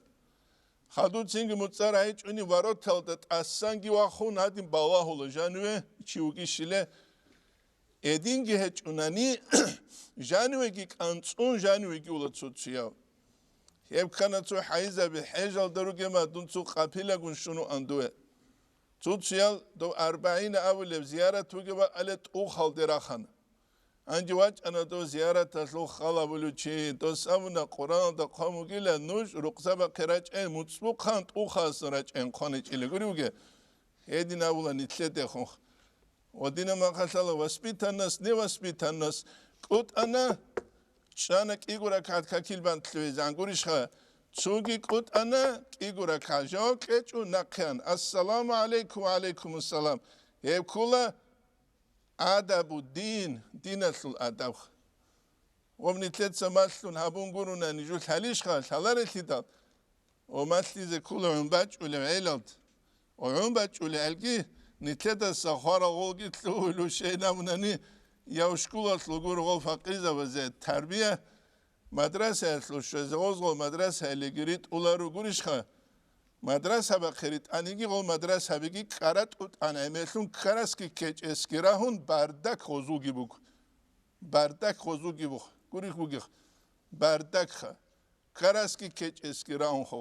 Хадуцинги муцӀа рагьичӀони вороталда тӀасанги вахун гьадин балагьула жаниве чи вугищиле. Эдинги гьечӀунани, жанивеги кӀанцӀун, жанивеги ула цо-цояв. Гьеб ккана цо хӀайизаби, хӀежалда ругема дун цо къапилагун щун вуан дуе. Цо-цоял дов арбагӀина абулеб зиярат бугеб бакӀалде тӀухалде рахана. Гьанже вачӀана дов зияраталъул хал абулев чи, дос абуна, Къуръаналда хъван вугила, нуж рукъзабахъе рачӀен муцӀбухъан тӀухалъун рачӀен хъваничӀила гури вуге. Гьедин абула нилъедехун. Ва дина махалъала воспитанность, невоспитанность. КӀутӀана, чӀана кӀиго ракагӀат какил бантлъугьезегӀан гурищха? Цоги кӀутӀана, кӀиго ракагӀат жаваб кьечӀо нахъеян. Ассаламу гӀалайкум, ва гӀалайкумуссалам. Гьеб ккола адабу дин, диналъул адаб. Гъоб нилъеца малъун гьабун гуруна нижу лъалищха, лъаларелъидал? О, малъизе ккола гӀун бачӀулев гӀелалд. О, гӀун бачӀулев гӀелги, нилъедаса хварал гъолги лъугьулев щейин абунани, я ушкулалъул гуро гъол факъирзабазе тарбия, мадрасаялъул щвезе гъоз гъол мадрасаялиги ритӀуларо гурищха? Мадрасабахъе ритӀаниги гъол мадрасабиги ккара тӀутӀан гӀемерлъун ккарасги ккечӀесги рагьун бардак гъозулги буго. Бардак гъозулги буго. Гурихъ бугихъ. Бардакха. Ккарасги ккечӀесги раунха.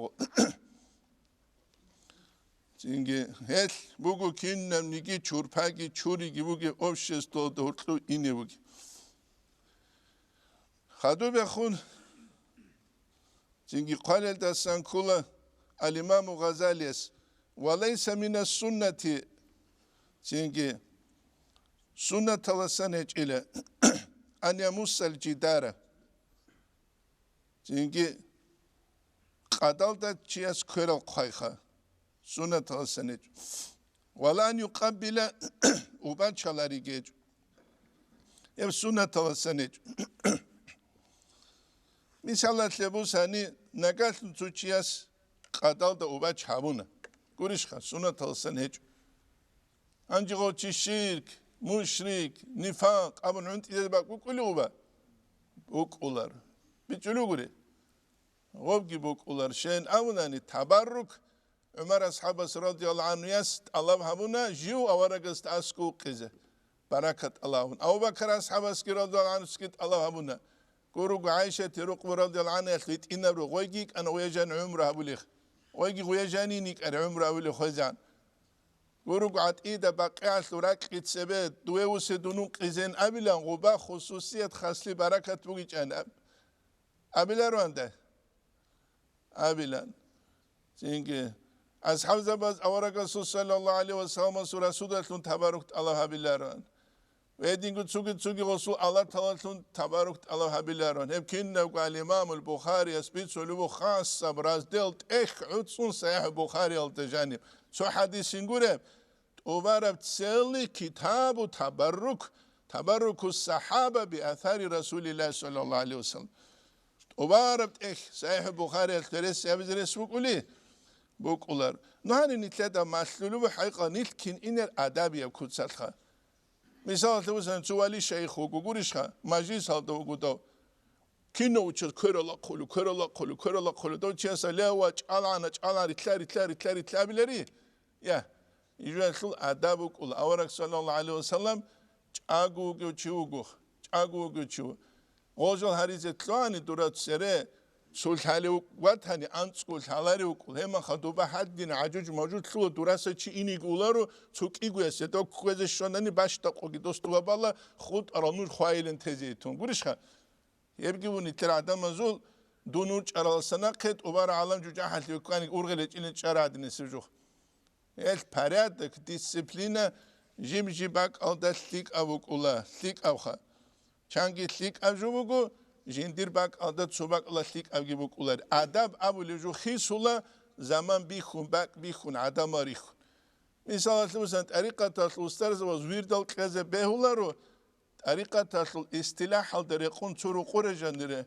Цинги гьелъ буго кинабниги чурпаги чуриги бугеб обществоялда гьоркьов ине бугеб. Хадубехун цинги хъвалелдасан ккола ал-Имаму Гъазалияс: «Ва лайса минас суннати», цинги суннаталасан гьечӀила, «ан ямуссал жидара», цинги къадалда чияс кверал хъвайха, суннаталасан гьечӀо. «Ва ла ан юкъаббила», убачалариги гьечӀо. Гьеб суннаталасан гьечӀо. Мисалалъе бусани, нагалъун цо чияс къадалда убач гьабуна. Гурищха, суннаталасан гьечӀо. Гьанже гъов чи ширк, мушрик, нифакъ абун гӀунтӀизаб бакӀ букӀулев гъуба? БукӀулар. БичӀулев гури? Гъобги букӀулар. Щайин абунани, табаррук ГӀумар асхӀабас радияллагьу гӀанхуяс тӀалаб гьабуна жив аварагасда аскӀов вукъизе, баракат тӀалаб гьабун. Абу Бакар асхӀабасги радияллагьу гӀанхусги тӀалаб гьабуна. Гуруго ГӀайшати рукъбу радияллагьу гӀанхуялъ витӀинаб ругъ, гъойги йикӀана гъуя жан гӀумру гьабулех. Гъойги гъуя жанин йикӀар гӀумру гьабулех гъойзан. Гуруго ГӀатӀида Бакъиялъул ракьги цебе, дуе вусе дун ункъизен абилан, гъуба хусусият, хасли баракат бугичӀан аб-, абиларуанда? Абилан. Цинги асхӀабзабаз аварагасул саллаллагьу гӀалайгьи ва салламасул расудалъун табарук тӀалаб гьабиларуан. Ва гьединго цуги-цуги гъосул алаталалъун табарук тӀалаб гьабиларуан. Гьеб кинабго ал-Имамул Бухарияс бицулеб буго хасаб раздел тӀехь гӀуцӀун СахӀихӀ Бухариялда жаниб. Цо хӀадисин гуреб, тӀубараб целый китабу табаррук, табарруку сахаба би асари Расулиллагьи саллаллагьу гӀалайгьи ва саллам. ТӀубараб тӀехь СахӀихӀ Бухариялъ гьересиябизе рес букӀули? БукӀулар. Ну гьанин нилъеда малъулеб хӀакъа нилъ кин инер адабияб куцалъха. Мисалалъе бусани, цо вали шайх вуго гурищха, мажлисалда вуго дов. Кинав учаз кверала хъулу, кверала хъулу, кверала хъулу. Дов чияса лева чӀалгӀана, чӀалгӀан, рилъа, рилъа, рилъа, рилъа абилари? Я, ижуялъул адаб букӀула. Авараг саллаллагьу гӀалайгьи ва саллам чӀаго вугев чи вуго, чӀаго вугев чи ву-, гъожал гьаризе лъугьани дура цере, цо лъалев ватани, анцӀго лъаларев вукӀул, гьемаха дуба гьадин гӀажуж-мажуж лъугьа дураса чи иниги уларо, цо кӀигоясе дов кквезе щванани бащдакъоги дос дуба бала, хутӀарал нуж хвайилан тезе итун. Гурищха? Гьебги ву нилъер гӀадамазул дун урчӀараласа нахъе тӀубара гӀалам жужахӀалъи веккани ургъел гьечӀилин чӀара гьадинасеб жух. Гьелъ порядок, дисциплина, жиб-жиб бакӀалда лъикӀаб букӀула, лъикӀабха. Чанги лъикӀаб жо буго, жиндир бакӀалда цо бакӀалда лъикӀабги букӀулари. Адаб абулеб жо хисула, заман бихьун, бакӀ бихьун, гӀадамал рихьун. Мисалалъе бусани, тӀарикъаталъул устарзабаз вирдал кьезе бегьуларо, тӀарикъаталъул истилахӀалда рекъон цо рукъуре жанире,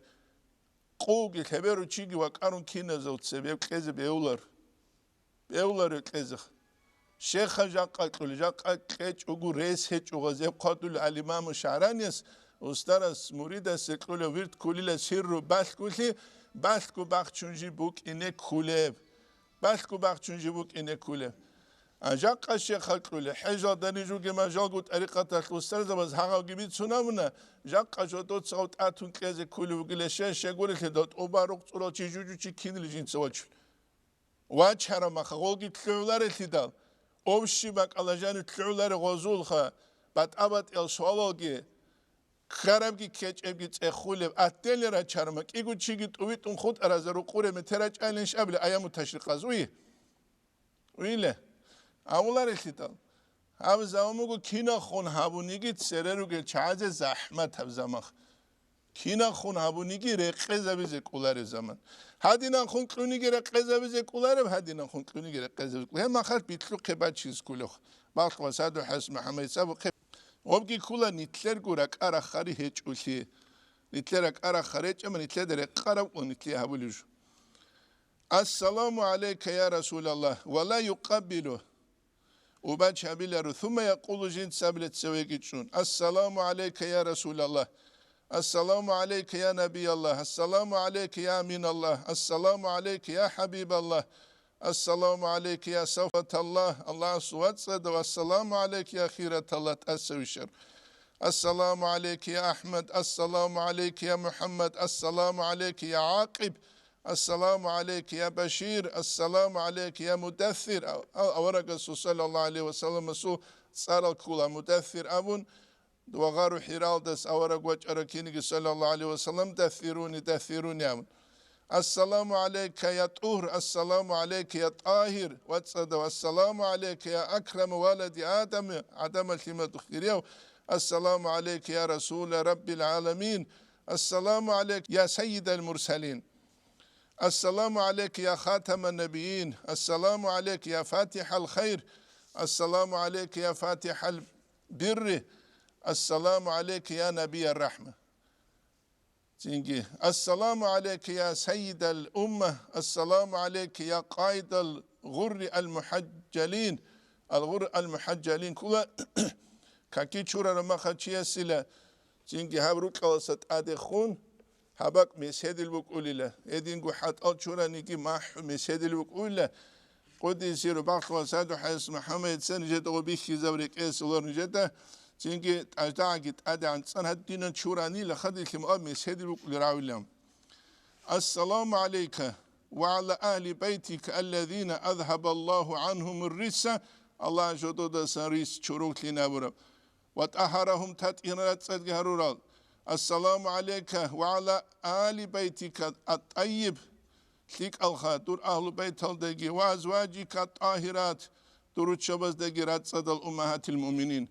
къувги лъеберу чиги вакӀарун киназул цебе кьезе бевлар. Бевлар кьезех. Щеха жакъа кьули, жакъа кьечӀого рес гьечӀо гъазеб хъвадулел ал-Имаму ШагӀранияс, устарас муридасе кьула вирд ккулила сирру балъгулъи, балъго бахчун жи букӀине ккулеб. Балъго бахчун жи букӀине ккулеб. А жакъа щеха кьули, хӀежалда нижуги мажалго тӀарикъаталъ устарзабаз гьагъавги бицун абуна, жакъа жодоцагъав тӀатун кьезе ккулев вугила щай щегурелъидал, тӀубарухъ цӀурал чи жужучи кинили жинца вачул. Вачараб маха гъолги лъугӀуларелъидал, овщи бакӀала жанив лъугӀуларе гъозулха, батӀа-батӀиял суалалги, ккарабги ккечӀебги цӀехулеб, аттеле рачарма, кӀиго чиги тӀувитӀун хутӀаразда рукъуре метер рачӀайилан шабли аяму ташрикъаз уй? Уйиле? Авуларелъидал. Гьаб заман буго кинахун гьабуниги цере ругел чагӀазе захӀмат гьаб замах. Кинахун гьабуниги рекъезабизе кӀолареб заман. Гьадинанхун кьуниги рекъезабизе кӀолареб, гьадинанхун кьуниги рекъезабизе кӀолареб. Гьеб махалъ битлъухъе бачиз кколехъ. Балъ ва саду хӀес МухӀаммад Исабухъе. Гъобги ккула нитлъерго ракӀа рахари гьечӀолъи. Нитлъер ракӀа рахари гьечӀама, нитлъеда рекъараб ва нитлъи гьабулеб жо. Ассаламу гӀалайка, я Расулаллагь, ва ла юкъаббилу. Убач гьабиларо, сумма якъулу жинцабила цевеги чӀун. Ассаламу гӀалайка, я Расулаллагь. Ассаламу гӀалайка, я Набияллагь. Ассаламу гӀалайка, я Аминаллагь. Ассаламу гӀалайка, я ХӀабибаллагь. Ассаламу гӀалайка, я Сафаталлагь. Аллагьасул вацӀцӀадав, ассаламу гӀалайка, я Хираталлагь, тӀасавищар. Ассаламу гӀалайка, я АхӀмад. Ассаламу гӀалайка, я МухӀаммад. Ассаламу гӀалайка, я ГӀакъиб. Ассаламу гӀалайка, я Башир. Ассаламу гӀалайка, я Муддассир. Ав-, ав-, аварагасул, саллаллагьу гӀалайгьи ва салламасул, цӀарал ккула Муддассир абун, ва гъару ХӀиралдас авараг вачӀарав киниги, саллаллагьу гӀалайгьи ва саллам, Дассируни, Дассируни абун. Ассаламу гӀалайка, я ТӀугьр. Ассаламу гӀалайка, я ТӀагьир. ВацӀцӀадав, ассаламу гӀалайка, я Акрама валади Адама, Адама лъимадухъ кирияв. Ассаламу гӀалайка, я Расула Раббил гӀаламин. Ассаламу гӀалайка, я Сайидал Мурсалин. Ассаламу гӀалайка, я Хатаман Набиин. Ассаламу гӀалайка, я ФатихӀал хайр. Ассаламу гӀалайка, я ФатихӀал бирри. Ассаламу гӀалайка, я Набияр рахӀма. Цинги, ассаламу гӀалайка, я Сайидал умма. Ассаламу гӀалайка, я Къаидал гъурри ал-мухӀаджалин. Ал-гъурри ал-мухӀаджалин ккула, каки чурараб махачиясила, цинги гьаб рукьаласа тӀаде хун, гьаб бакӀ меседил букӀулила, гьединго хӀатӀал чураниги махӀу меседил букӀулила. Къуддиса сирругьу, балъ ва саду хӀес МухӀаммадица нижеда гъоб бихьизаб рекӀелъулар нижеда, цинги тӀаждагӀаги тӀадегӀан цӀан гьадинан чуранила хадилъи муаб меседил букӀулел равилан. Ассаламу гӀалайка ва гӀала агьли байтика аллазина азгьабаллагьу гӀангьумур рисса, Аллагь жододасан рис чуруглъин абураб. Ва тӀагьарагьум, татӀин рацӀцӀадги гьарурал. Ассаламу гӀалайка ва гӀала али байтика ат-тӀайиб, лъикӀалха дур агьлу байталдаги, ва азваджика ат-тӀагьират, дур руччабаздаги рацӀцӀадал, уммагьатил муъминин.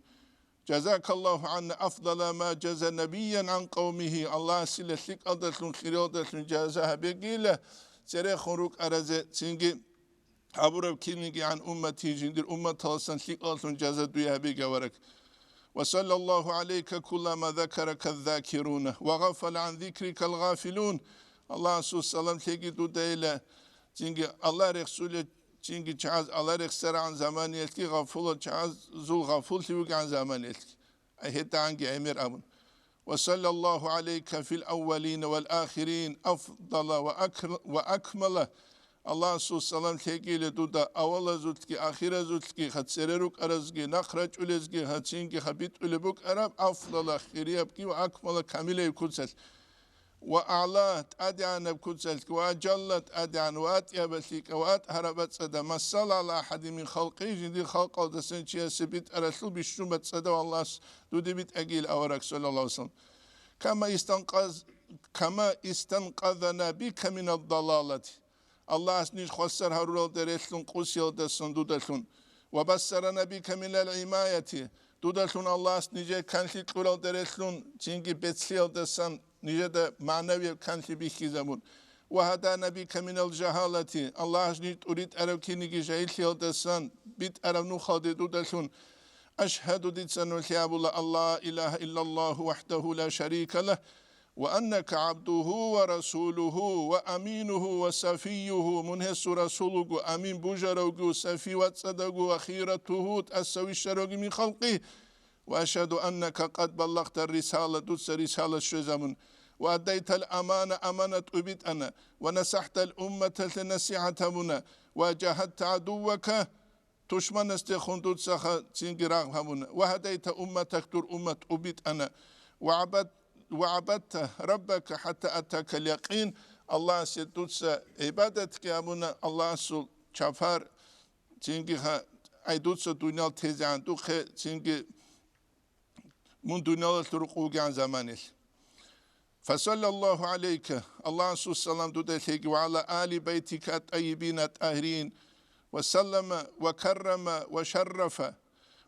Жазакаллагьу гӀанна афдала ма жаза набиян гӀан къавмигьи, Аллагьасила лъикӀалдалъун, хиралдалъун жаза гьабегила, церехун рукӀаразе цинги гьабураб кинигигӀан уммати, жиндир умматаласан лъикӀаллъун жаза дуе гьабеги, авараг. Ва саллаллагьу гӀалайка куллама закарака ззакируна ва гъафала гӀан зикрикал гъафилун. Аллагьасул салам лъеги дудайила, цинги Аллагь рехсулел, цинги чагӀаз Аллагь рехсарагӀан заманиялъги, гъафулал чагӀазул гъафуллъи вугегӀан заманиялъги. ГьедагӀанги гӀемер абун. Ва саллаллагьу гӀалайка фил аввалина вал ахирин афдала ва акр-, ва акмала. Аллагьасул салам лъегийила дуда авалазулъги, ахиразулъги, ха цере рукӀаразги, нахъ рачӀулезги, ха цинги ха битӀулеб букӀараб афдала, хириябги, ва акмала, камилаяб куцалъ. Ва агӀла, тӀадегӀанаб куцалъ, ва ажалла, тӀадегӀан, ва атӀяба, лъикӀаб, ва атӀгьараб бацӀцӀадаб, ма салла гӀала ахӀадин мин халкъи, жиндир халкъалдасан чиясе битӀаралъул бищун бацӀцӀадав Аллагьас дуде битӀагийил, авараг, саллаллагьу гӀалайгьи ва саллам. Кама истанкъаз-, кама истанкъазана бика минад далалати. Аллагьас ниж хвасар гьаруралда релълъун къусиялдасан дудалъун. Ва бассарана бика минал гӀимаяти. Дудалъун Аллагьас нижее канлъи кьуралда релълъун, цинги бецлъиялдасан нижеда магӀнавияб канлъи бихьизабун. Ва гьадана бика минал жагьалати, Аллагьас ниж тӀуритӀараб киниги жагьиллъиялдасан битӀараб нухалде дудалъун. Ашгьаду, дица нугӀлъи абула, ан ла илагьа иллаллагьу вахӀдагьу ла шарика лагь, «Ва аннака гӀабдугьу ва расулугьу ва аминугьу ва сафиюгьу», мун гьесул расул вуго, амин бужаравги, сафи вацӀцӀадавги, ва хиратугьу, тӀаса вищаравги мин халкъи, «Ва ашгьаду аннака къад баллагъта рисала», дуца рисала щвезабун, «ва аддайтал амана», аманат тӀубитӀана, «ва насахӀтал умматалъе насихӀат гьабуна, «ва жагьадта гӀадуввака», тушманасдехун дуцаха цинги рагъ гьабуна, «ва гьадайта умматак», дур уммат тӀубитӀана, «ва гӀабад-, ва гӀабадта раббака хӀатта атакал якъин», Аллагьасе дуца гӀибадатги гьабуна, Аллагьасул чапар, цинги ха-, ай дуца дуниял тезегӀан духъе, цинги мун дуниялалъул рукъ вугегӀан заманилъ. «Фасаллаллагьу гӀалайка», Аллагьасул салам дуда лъеги, «ва гӀала али байтика ат-тайибина ат-тагьирин, ва саллама, ва каррама, ва шаррафа,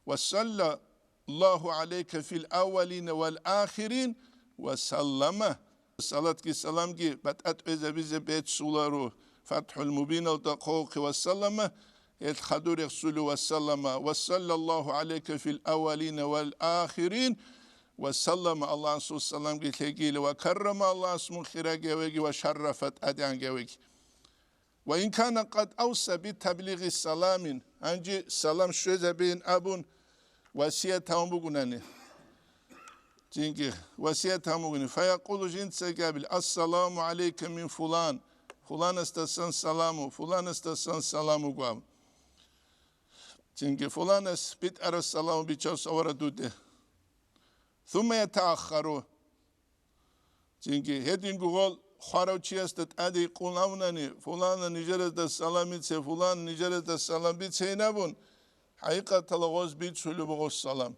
ва саллаллагьу гӀалайка фил аввалина вал ахирин, ва саллама». Салатги саламги батӀа тӀвезабизе беццуларо, ФатхӀул Мубиналда хъвалухъе, «ва саллама», гьел хадур рехсулев, «ва саллама», «ва саллаллагьу гӀалайка фил аввалина вал ахирин», «ва саллама», Аллагьасул саламги лъегийила, «ва каррама», Аллагьас мун хирагавеги, «ва шаррафа», тӀадегӀангавеги. «Ва ин кана къад авса би таблигъи саламин», гьанже салам щвезабейин абун васият гьавун бугунани. Цинги васият гьамугни, «фаякъулу», жинцаги абил, «Ассаламу гӀалайка мин фулан», фуланасдасан саламу, фуланасдасан саламу гваб. Цинги фуланас битӀарас саламу бичав савара дуде. «Сумма ятааххару». Цинги гьединго гъол хварав чиясда тӀаде къун абунани, «Фулана, нижеразда салам бице, фулан, нижеразда салам бице», гьин абун, хӀакъикъаталда гъоз бицулеб гъос салам.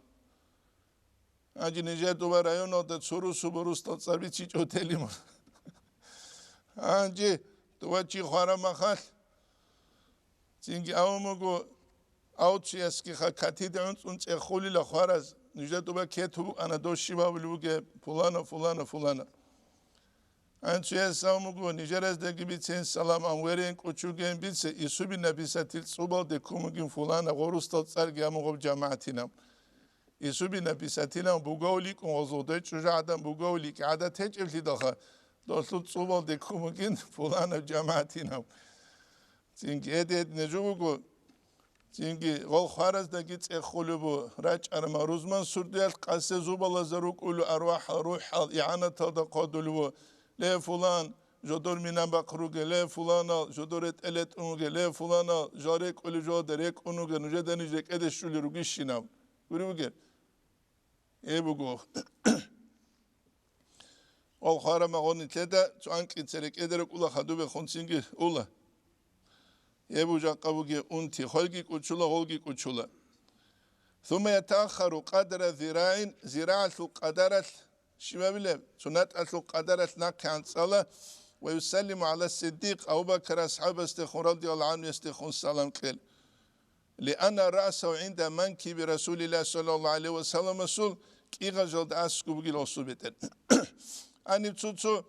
Гьанже нижер дуба районалда цо русу бурусдал цӀар бицичӀо телимур. Гьанже дуба чи хвара махалъ, цинги авун буго, авциясги ха катиде гӀунцӀун цӀехулила хвараз, нижер дуба кету букӀана дос щиб абулеб бугеб, пулана, пулана, пулана. Гьанцуяс авун буго, нижераздаги бицен салам, ан верен кӀучуген бице, исубина бисатил цӀубалде кумугин пулана гъорусдал цӀарги амугъаб жамагӀатинаб. Исубина бисатилан бугавликӀун гъозулда чӀужугӀадан бугавликӀ гӀадат гьечӀеблъидалха, долъул цӀубалде ккун бугин пуланаб жамагӀатинав. Цинги гьедин гьединаб жо буго, цинги гъол хвараздаги цӀехулеб бу, рачӀарма рузман сурдиялъ къасе зубалазда рукӀулев арвахӀал рухӀал игӀанаталда хъодулев ву, ле, фулан, жодор минабахъ руге, ле, фуланал, жодор ретӀел ретӀун руге, ле, фуланал, жал рекӀулев жолда рекӀун руге, нужеда ниж рекӀеде щулел ругищинаб. Гури бугер? Гьеб буго. Гъол хвараб магъун нилъеда цо анкьица рекӀеде рукӀула хадуб бехунцинги ула. Гьеб бу жакъа бугеб унти, хвелги кӀучула, гъолги кӀучула. Сумма ятааххару къадра зирагӀин, зирагӀалъул къадаралъ щибабилеб? Цо натӀалъул къадаралъ нахъе анцӀала, ва юсаллиму гӀала Сиддикъ, Абу Бакр асхӀабасдехун, радияллагьу гӀанхуясдехун салам кьел. Лианна расав гӀинда манкиби Расулиллагь саллаллагьу гӀалайгьи ва салламасул кӀигъажалда аскӀуб бугила гъосул бетӀер. Гьаниб цо-цо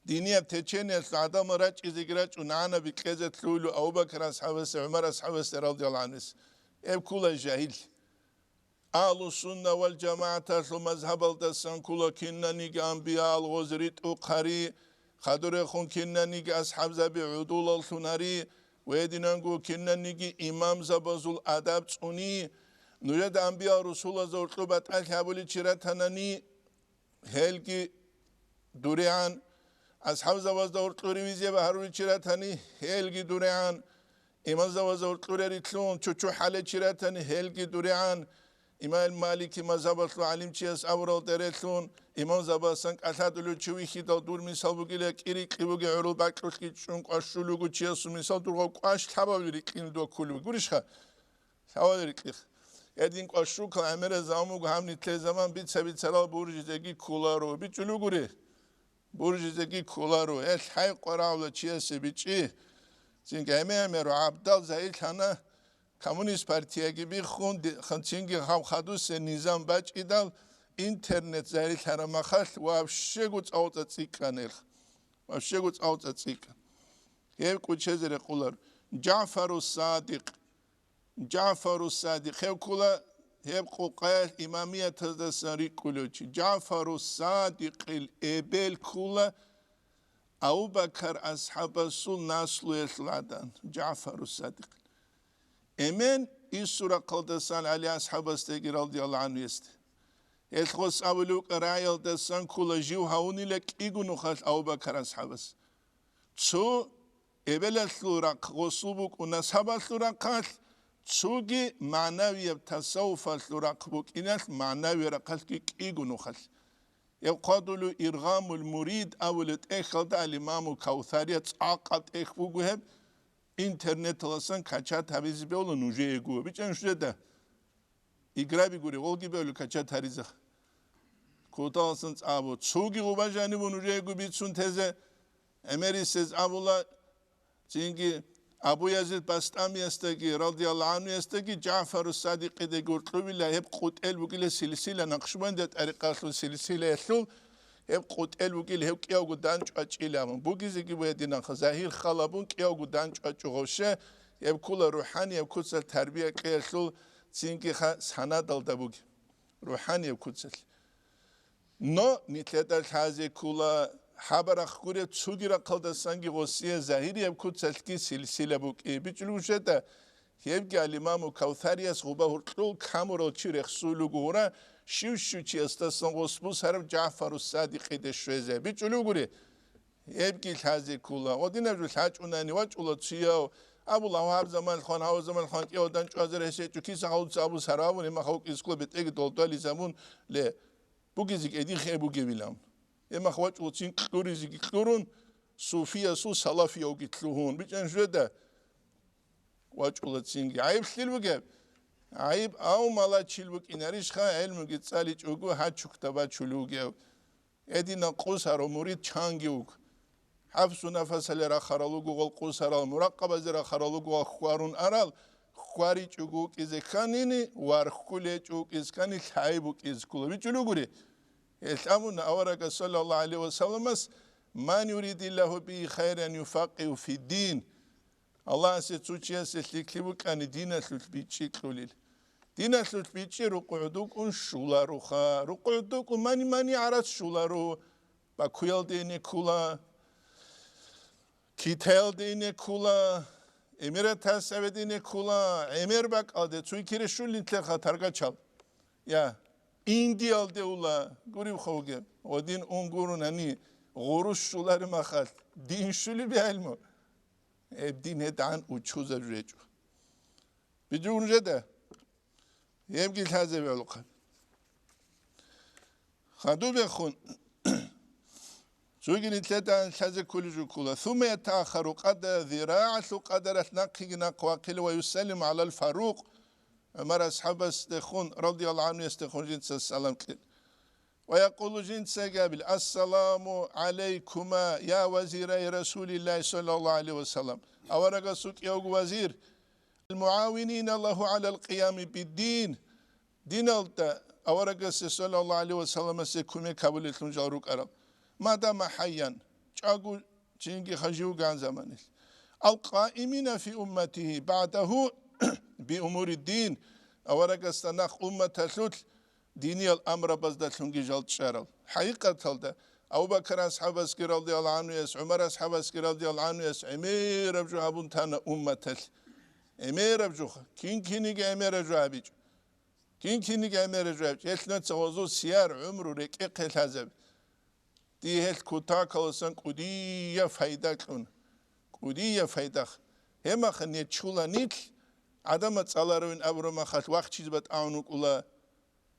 динияб течениялъул гӀадамал рачӀизеги рачӀун, нагӀанаби кьезе лъугьула Абу Бакр асхӀабасе, ГӀумар асхӀабасе радияллагьу гӀанхуяс. Гьеб ккула жагьил. Агьлу-сунна вал жамагӀаталъул мазгьабалдасан ккула кинаниги анбиял гъоз ритӀухъари, хадурехун кинаниги асхӀабзаби гӀудулаллъунари ва гьединанго кинаниги имамзабазул адаб цӀуни. Нужеда анбиял-русулазда гьоркьоб батӀалъи гьабулел чи ратанани, гьелги дурегӀан, асхӀабзабазда гьоркьор ревизия гьарулел чи ратани, гьелги дурегӀан, имамзабазда гьоркьор релълъун чучу хӀалел чи ратани, гьелги дурегӀан, имам Малики мазгьабалъул гӀалимчияс абурал тӀерелъун, имамзабасан кӀалъадулев чи вихьидал дур мисал бугила, кӀирикьи бугеб гӀурул бакьулъги чӀун кӀвашулев вуго чиясул мисал, дурго кӀваш лъабабилеб рикьин доккулев вуго. Гурищха? Лъабабилеб рикьихъ. Гьедин кӀвашукал гӀемерал заман буго, гьаб нилъер заман бица-бицарал буржизеги кколаро. БичӀчӀулев гури? Буржизеги кколаро. Гьелъ хӀай къварагӀула чиясе бичӀчӀи. Цинги гӀемер-гӀемерал гӀабдал загьирлъана, коммунист партияги биххун, ди-, хан-, цинги гьаб хадусеб низам бачӀидал, интернет загьирлъараб махалъ вообще гуцӀа-гъуцӀа цӀикӀкӀана гьелъ. Вообще гуцӀа-гъуцӀа цӀикӀкӀана. Гьеб кӀучезе рекъоларо. ЖагӀфару Садикъ. ЖагӀфару Садикъ, гьев ккола гьеб къукъаялъ имамиятаздасан рикӀкӀулев чи, ЖагӀфару Садикъил эбел ккула Абу-Бакар асхӀабасул наслуялъул гӀадан, ЖагӀфару Садикъ. Эмен иссурахъалдасан ГӀали асхӀабасдаги радияллагьу гӀанхуясда. Гьелъ гъос абулев вукӀа рагӀиялдасан ккула жив гьавунила кӀиго нухалъ Абу-Бакар асхӀабас. Цо эбелалъул рахъ гъосул букӀун насабалъул рахъалъ, цоги магӀнавияб тасаввуфалъул рахъ букӀиналъ магӀнавияб рахъалъги кӀиго нухалъ. Гьеб хъвадулев Иргъамул Мурид абулеб тӀехьалда ал-Имаму Кавсария цӀакъа тӀехь буго гьеб, интернеталасан качат гьабизе бегьула нужеего. БичӀан нужеда. Играби гури, гъолги бегьула качат гьаризеха. Куталасан цӀабу. Цуги гъуба жанибу нужеего бицун тезе, гӀемерисез абула, цинги Абу Язид Бастамиясдаги, радияллагьу гӀанхуясдаги, ЖагӀфару Садикъидаги гьоркьубила гьеб къутӀел бугила силсила, Накъшбандия тӀарикъалъул силсилаялъул гьеб къутӀел бугил, гьев кӀиявго данчӀвачӀила абун. Бугизеги бугьединанха, загьир халабун кӀиявго данчӀвачӀо гъовше, гьеб ккула рухӀанияб куцалъ тарбия кьеялъул цинги ха-, санадалда буги. РухӀанияб куцалъ. Но нилъеда лъазе ккула, хабарахъ гуреб цуги рахъалдасанги гъосие загьирияб куцалъги силсила букӀи. БичӀулев жеда, гьебги ал-Имаму Кавсарияс гъуба гьоркьул камурал чи рехсулугу гьура, щив-щив чиясдасан гъос бусараб ЖагӀфару Садикъиде щвезе. БичӀулев гури, гьебги лъазе ккула. Гъодинаб жо лъачӀунани вачӀула цияв, абула гьаб заман хъван, гьав заман хъван кӀиявдан чӀвазар гьесечӀо, киса гьавуца абу сарабун, гьемахав кӀискула бетӀеги долдвализабун ле. Бугезе кӀедихъе бугебилан. Гьемахъ вачӀула цин кьуризеги кьурун, суфиясул салафиявги лъугьун. БичӀан жеда вачӀула цинги. ГӀайиблъил бугеб? ГӀайиб ав малачил букӀинарищха, гӀелмуги цӀаличӀого гьачукда бачулев вугев? Гьединал къусарав мурид чанги вуго. ХӀафсу нафасале рахарал руго гъол къусарал, муракъабазе рахарал руго гъол хьварун арал, хьваричӀого вукӀизе кканини, вархкулечӀо вукӀизе ккани, лъай букӀизе ккула. БичӀулев гури? Гьелъ абуна аварагас, саллаллагьу гӀалайгьи ва салламас: «Ман юридиллагьу бигьи хайран юфаккигьу фиддин». Аллагьасе цо чиясе лъикӀлъи букӀани, диналъулъ бичӀчӀи кьулил. Диналъулъ бичӀчӀи рукъугӀдукӀун щуларуха. РукъугӀдукӀун мани-мани гӀарац щулару. Бакуялде ине ккула, Китаялде ине ккула, Эмиратас аведине ккула, гӀемер бакӀалде цуйкире щулин лъерха таргачал. Я, Индиялде ула, гурев хавге, гъодин ун гурунани, гъурущ щулари махалъ, дин щули бегӀилму? Гьеб дин гьедгӀан учузаб жечӀо. Бидугун жеда? Гьебги лъазе вегӀулхъан. Хадубехун, цуги нилъеда лъазе кколеб жо ккола. Сумма ятаахару къадар, зирагӀалъул къадаралъ нахъеги нахъ вахъила, ва юсаллиму гӀалал Фарукъ, ГӀумар асхӀабасдехун, радияллагьу гӀанхуясдехун жинца салам кьела. Ва якъулу, жинцаги абила: «Ассаламу гӀалайкума, я вазирай Расулиллагьи саллаллагьу гӀалайгьи ва саллам». Аварагасул кӀиявго вазир, «ал-мугӀавинина лагьу гӀалал къиями биддин». Диналда аварагасе, саллаллагьу гӀалайгьи ва салламасе, кумек гьабулеллъун жал рукӀарал. Мадама хӀайян, чӀаго чинги хажив ган заманилъ. «Ал-къаимина фи умматигьи багӀдагьу би умуриддин», аварагасда нахъ умматалъулъ диниял амрабаздалъунги жал чӀарал. ХӀакъикъаталда, Абу-Бакр асхӀабасги радияллагьу гӀанхуяс, ГӀумар асхӀабасги радияллагьу гӀанхуяс гӀемераб жо гьабун тана умматалъ. ГӀемераб жоха, кин киниги гӀемераб жо гьабичӀо. Кин киниги гӀемераб жо гьабичӀо. Гьелъ нуца гъозул сияр, гӀумру, рекӀехъе лъазабе. Дие гьелъ кутакаласан кӀудияб файда кьун. КӀудияб файдах. Гьебмахъ нечула нилъ, гӀадамал цӀаларавин абураб махалъ вахчизе батӀагӀун вукӀула.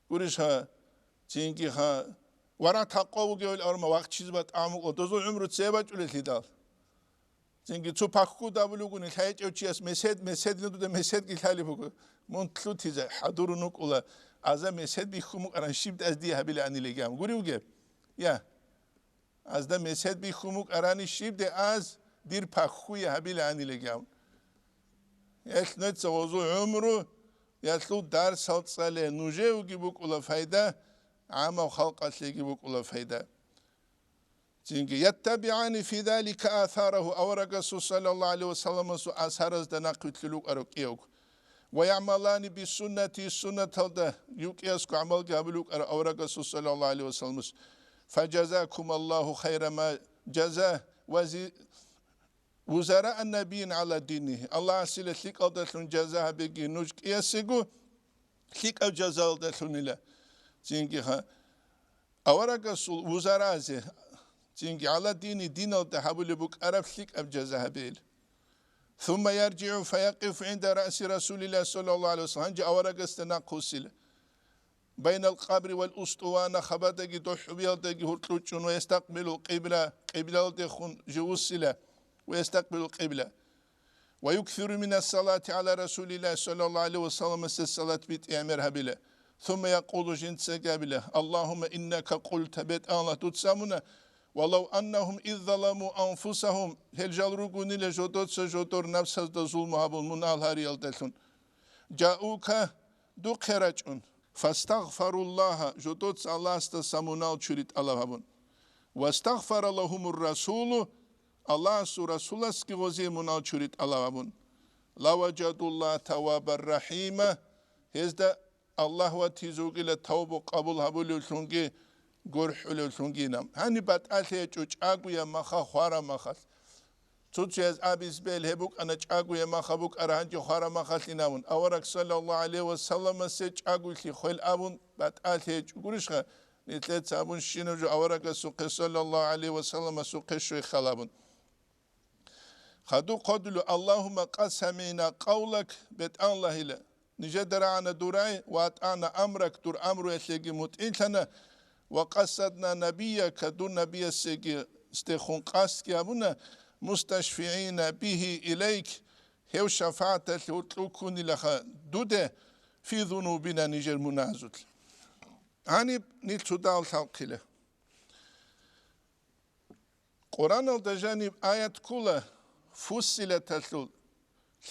Гурищха, цинги ха, вара такъва вугевал абураб махалъ вахчизе батӀагӀун вукӀула. Дозул гӀумру цебе бачӀулелъидал. Цинги цо пахьгу абулев вугони, лъай гьечӀев чияс месед, месед, дуда меседги лъалеб буго. Мун лъутизе хӀадурун вукӀула, аза месед бихьун букӀаран щиб аз дие гьабилаанилеги абун. Гуревги? Я. Азда месед бихьун букӀарани щиб де аз дир пахьгуе гьабилаанилеги абун. Гьелъ нуца гъозул гӀумру ялъул дарсал цӀале, нужевги букӀула файда, гӀамав халкъалъеги букӀула файда. Цинги, «яттабигӀани фи залика асарагьу», аварагасул, саллаллагьу гӀалайгьи ва салламасул, асаразда нахъвилълъун вукӀарав кӀиявго. ويعملان بسنته, суннаталда юкӀиясго гӀамалги гьабулев вукӀарав аварагасул саллаллагьу гӀалайгьи вассаламас. فجزاكم الله خير ما جزى وزراء النبيين على دينه. Аллагьасила лъикӀалдалъун жаза гьабеги нуж кӀиясего, лъикӀаб жазаялдалъунила. Цинги ха-, аварагасул вузаразе, цинги гӀала дини, диналда гьабулеб букӀараб лъикӀаб жаза гьабейил. ثم يرجع فيقف عند رأس رسول الله صلى الله عليه وسلم, гьанже аварагасда нахъвуссила. بين القبر والأسطوانة, хабадаги дохӀубиялдаги гьуркьучӀун, ويستقبل القبلة, къиблалдехун живуссила, ويستقبل القبلة. ويكثر من الصلاة على رسول الله صلى الله عليه وسلم, салат битӀи гӀемер гьабила. ثم يقول, жинцаги абила: اللهم إنك قلت, БетӀалла, дуца абуна, ولو أنهم إذ ظلموا أنفسهم, гьел жал ругонила жодоца жодор напсазда зулму гьабун мунагьал гьариялдалъун, جاءوك, духъе рачӀун, فاستغفروا الله, жодоца Аллагьасдаса мунагьал чури тӀалаб гьабун, واستغفر لهم الرسول, Аллагьасул Расуласги гъозие мунагьал чури тӀалаб гьабун, لوجدوا الله توابا رحيما, гьезда Аллагь ватизе вугила тавбу къабул гьабулевлъунги гурхӀулевлъунгина. Гьаниб батӀалъи гьечӀо чӀагояб маха хвараб махалъ. Цо-цояз абиз бел гьеб букӀана чӀагояб маха букӀара, гьанже хвараб махалъин абун. Авараг саллаллагьу гӀалайгьи вассаламасе чӀагоялъе хвел абун батӀалъи гьечӀо. Гурищха, нилъеца абун щинаб жо аварагасухъе саллаллагьу гӀалайгьи вассаламасухъе щвей хал абун. Хадуб хъодулев: اللهم قد سمعنا قولك, БетӀаллагьила, нижеда рагӀана дур рагӀи, وأطعنا أمرك, дур амруялъеги мутӀигӀлъана, وقصدنا نبيك, дур набиясеги стехун къасдги гьабуна, مستشفعين به إليك, гьев шафагӀаталъе гьоркьов ккунилаха дуде, في ذنوبنا, нижер мунагьазулъ. Гьаниб нилъ цо дагьал лъалхъила. Къуръаналда жаниб аят ккола, Фуссилаталъул,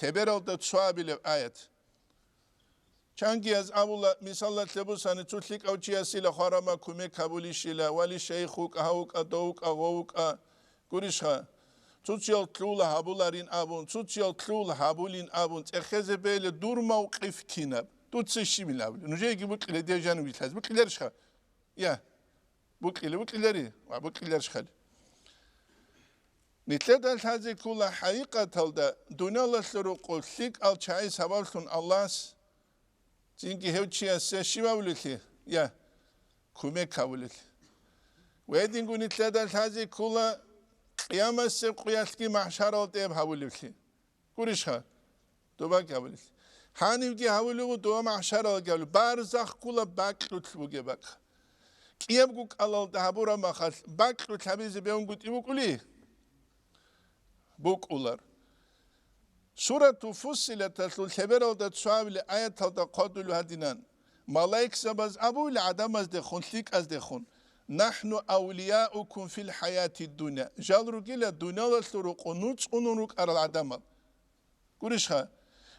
лъебералда цо абилеб аят. Чангияз абула, мисалалъе бусани, цо лъикӀав чиясила хвараб махалъ кумек гьабулищила, вали шайх вукӀа, гьав вукӀа, дов вукӀа, гъов вукӀа, гурищха, цо чиял лъугьула гьабуларин абун, цо чиял лъугьула гьабулин абун, цӀехезе бейла дур мавкъиф кинаб, дуца щибин абули. Нужееги букӀила дие жанив вилълъазе, букӀиларищха? Я, букӀила, букӀилари, ва букӀиларищ хали. Нилъеда лъазе ккола хӀакъикъаталда дуниялалъул рукъу лъикӀал чагӀи сабаблъун Аллагьас цинги гьев чиясе щиб абулелъи, я, кумек гьабулелъи. Ва гьединго нилъеда лъазе ккола къиямасеб къуялъги махӀшаралда гьеб гьабулеблъи. Гурищха? Доба гьабулел. Гьанивги гьавулев доба махӀшаралги гьавулев. Барзах ккола бакьулъ бугеб бакӀ. КӀиябго кӀалалда гьабураб махалъ бакьулъ гьабизе бегьунгутӀи букӀули? БукӀулар. Сурату Фуссилаталъул лъебералда цоабилеб аяталда хъодулев гьадинан, малаикзабаз абуйла гӀадамаздехун, лъикӀаздехун: «НахӀну авлияукум фил хӀаяти дунья». Жал ругила дуниялалъул рукъу нуцӀ унун рукӀарал гӀадамал. Гурищха?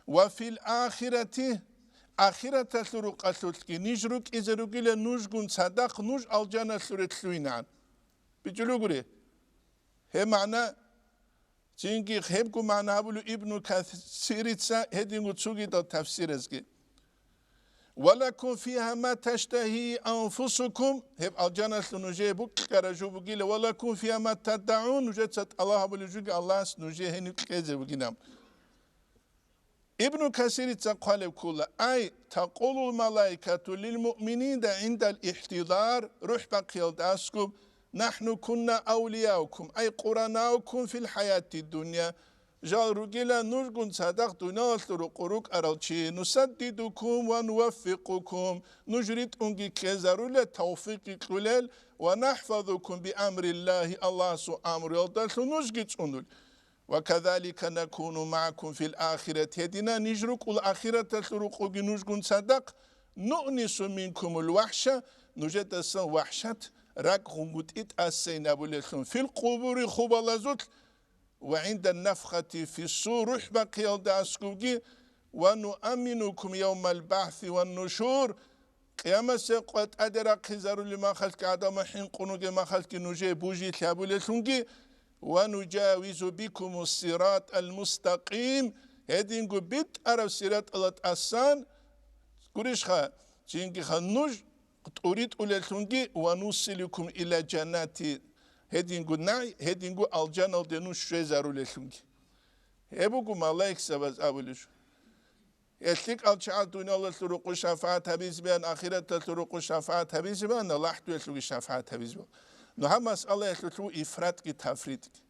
«Ва фил ахирати», ахираталъул рукъалъулъги ниж рукӀизе ругила нужгун цадахъ, нуж алжаналъуре лъугьинегӀан. БичӀулев гури? Гьеб магӀна, цинги гьебго магӀна гьабулев Ибну Касирица гьединго цогидал тафсиразги. «Ва лакум фигьа ма таштагьи анфусукум», гьеб алжаналъур нужее букьараб жо бугила, «ва лакум фигьа ма таддагӀун», нужеца тӀалаб гьабулеб жоги Аллагьас нужее гьениб кьезе бугилан. Ибну Касирица хъвалеб ккола: «Ай, такъулул малаикату лил муъминина гӀиндал ихтидар», рухӀ бахъиялда аскӀуб: «НахӀну кунна авлияукум, ай, къуранаукум фил хӀаяти дунья». Жал ругила нужгун цадахъ дуниялалъул рукъу рукӀарал чи: «Нусаддидукум ва нуваффикъукум», нуж ритӀунги ккезарула, тавфикъги кьулел, «ва нахӀфазукум би амриллагьи», Аллагьасул амруялдалъун нужги цӀунулел. «Ва казалика накуну магӀакум фил ахират», гьедина ниж рукӀула ахираталъул рукъуги нужгун цадахъ, «нуънису минкумул вахӀша», нужедасан вахӀшат, ракӀ гъунгутӀи тӀасейин абулеллъун, «фил къубури», хубалазулъ, «ва гӀинда нафхати фиссур», рухӀ бахъиялда аскӀубги, «ва нуамминукум явмал бахӀси ван нушур», Къиямасеб къо тӀаде рахъизарулеб махалъги, гӀадамал хӀинкъун ругеб махалъги нужее бужилъи гьабулеллъунги, «ва нужавизу бикумус сиратал мустакъим», Гьединго битӀараб сиратала тӀасан, гурищха, жиндиха нуж тӀуритӀулелъунги, ва нусиликум иля жаннати, гьединго най, гьединго алжаналде нуж щвезарулелъунги. Гьеб буго малаикзабаз абулеб жо. Гьел лъикӀал чагӀаз дуниялалъул рукъу шафагӀат гьабизабан, ахираталъул рукъу шафагӀат гьабизабан, лахӀдуялъулги шафагӀат гьабизабан. Ну, гьаб масъалаялъулъ ифратги тафритги.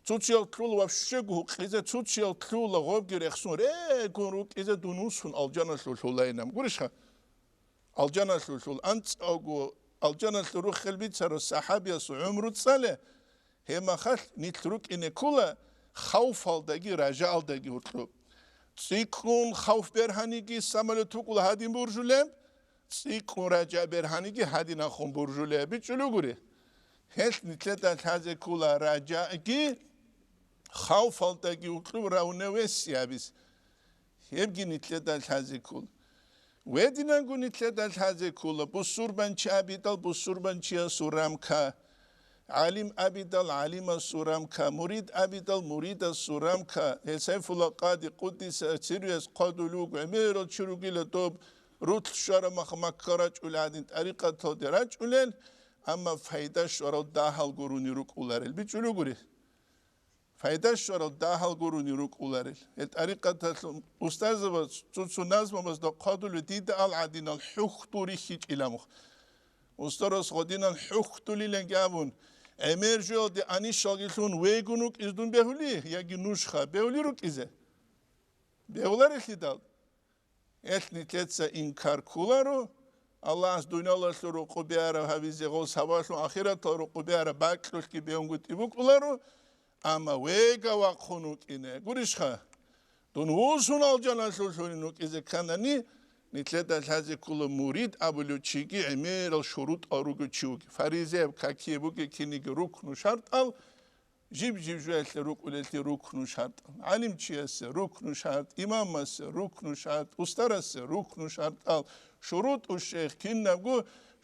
Цо чиял лъула вообще гьукъизе, цо чиял лъула гъобги рехсун регун рукӀизе, дун вуссун алжаналъув лъулайинаб. Гурищха? Алжаналъув лъул анцӀавго, алжаналъув руххел бицарав сахӀабиясул гӀумру цӀале, гьеб махалъ нилъ рукӀине ккола хавфалдаги ражаалдаги гьоркьоб. ЦӀикӀкӀун хавф бергьаниги самолет вукӀула гьадин буржулеб, цӀикӀкӀун ража бергьаниги гьадинахун буржулеб. БичӀчӀулугури. Гьелъ нилъеда лъазе ккола ражаги хавфалдаги гьоркьоб равневесиябиз. Гьебги нилъеда лъазе ккола. Гьединанго нилъеда лъазе ккола, бусурбанчи абидал бусурбанчиясул рамка, гӀалим абидал гӀалимасул рамка, мурид абидал муридасул рамка. Гьел Сайфулла Къади къуддиса сирруяс хъвадулев вуго, гӀемерал чи ругила доб, рулъ щвараб мах-, Макка рачӀулел гӀадин, тӀарикъаталде рачӀулел, амма пайда щварал дагьал гурони рукӀуларел. БичӀчӀулугури. Пайда щварал дагьал гурони рукӀуларел. Гьел тӀарикъаталъул устарзабаз цо-цо назмабазда хъвадулев дида ал гӀадинал хӀухьдул рихьичӀила мух. Устарас гъодинал хӀухьдулиланги абун, гӀемер жоялде анищалги лъун вегун вукӀиз дун бегьули, яги нужха бегьули рукӀизе? Бегьуларелъидал. Гьелъ нилъеца инкар кколаро, Аллагьас дуниялалъул рукъу беараб гьабизе гъос гьабалъун ахиратал рукъу беараб бакьулъги бегьунгутӀи букӀуларо, амма вега вахъун вукӀине. Гурищха? Дун вуссун алжаналъув лъунин вукӀизе кканани, нилъеда лъазе ккола мурид абулев чиги гӀемерал шурутӀал ругев чи вугев. Фаризеяб какие бугев киниги рукну шартӀал, жиб-жиб жоялъе рукӀулелъе рукну шартӀал, гӀалимчиясе рукну шартӀ, имамасе рукну шартӀ, устарасе рукну шартӀал, шурутӀу шейх кинабго,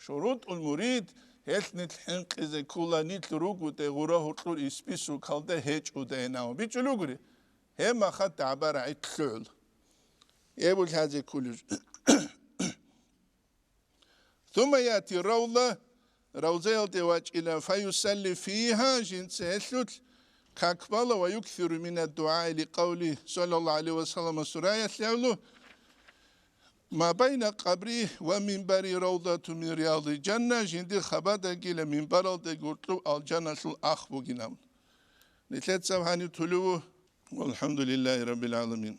шурутӀул мурид, гьелъ нилъ хӀинкъизе ккола, нилъ ругоде гъура гьоркьор исписукалда гьечӀодайинав. БичӀчӀулугури, гьеб махат дагӀба-рагӀи лъугӀула. Эбул хӀазе кколеб. Сумма яти равла, равзаялде вачӀила, фаюсалли фиха, жинца гьелъулъ как бала, ва юксиру мина дугӀаи ли къавли саллаллагьу гӀалайгьи ва саллама сураялъ гьавлу, ма байна къабри ва минбари равдату мин риядил жанна, жиндир хабадагила минбаралда гуркьуб алжаналъул ах бугинаб. Нилъецав гьанив тулеву, валхӀамдулиллагьи раббил гӀаламин.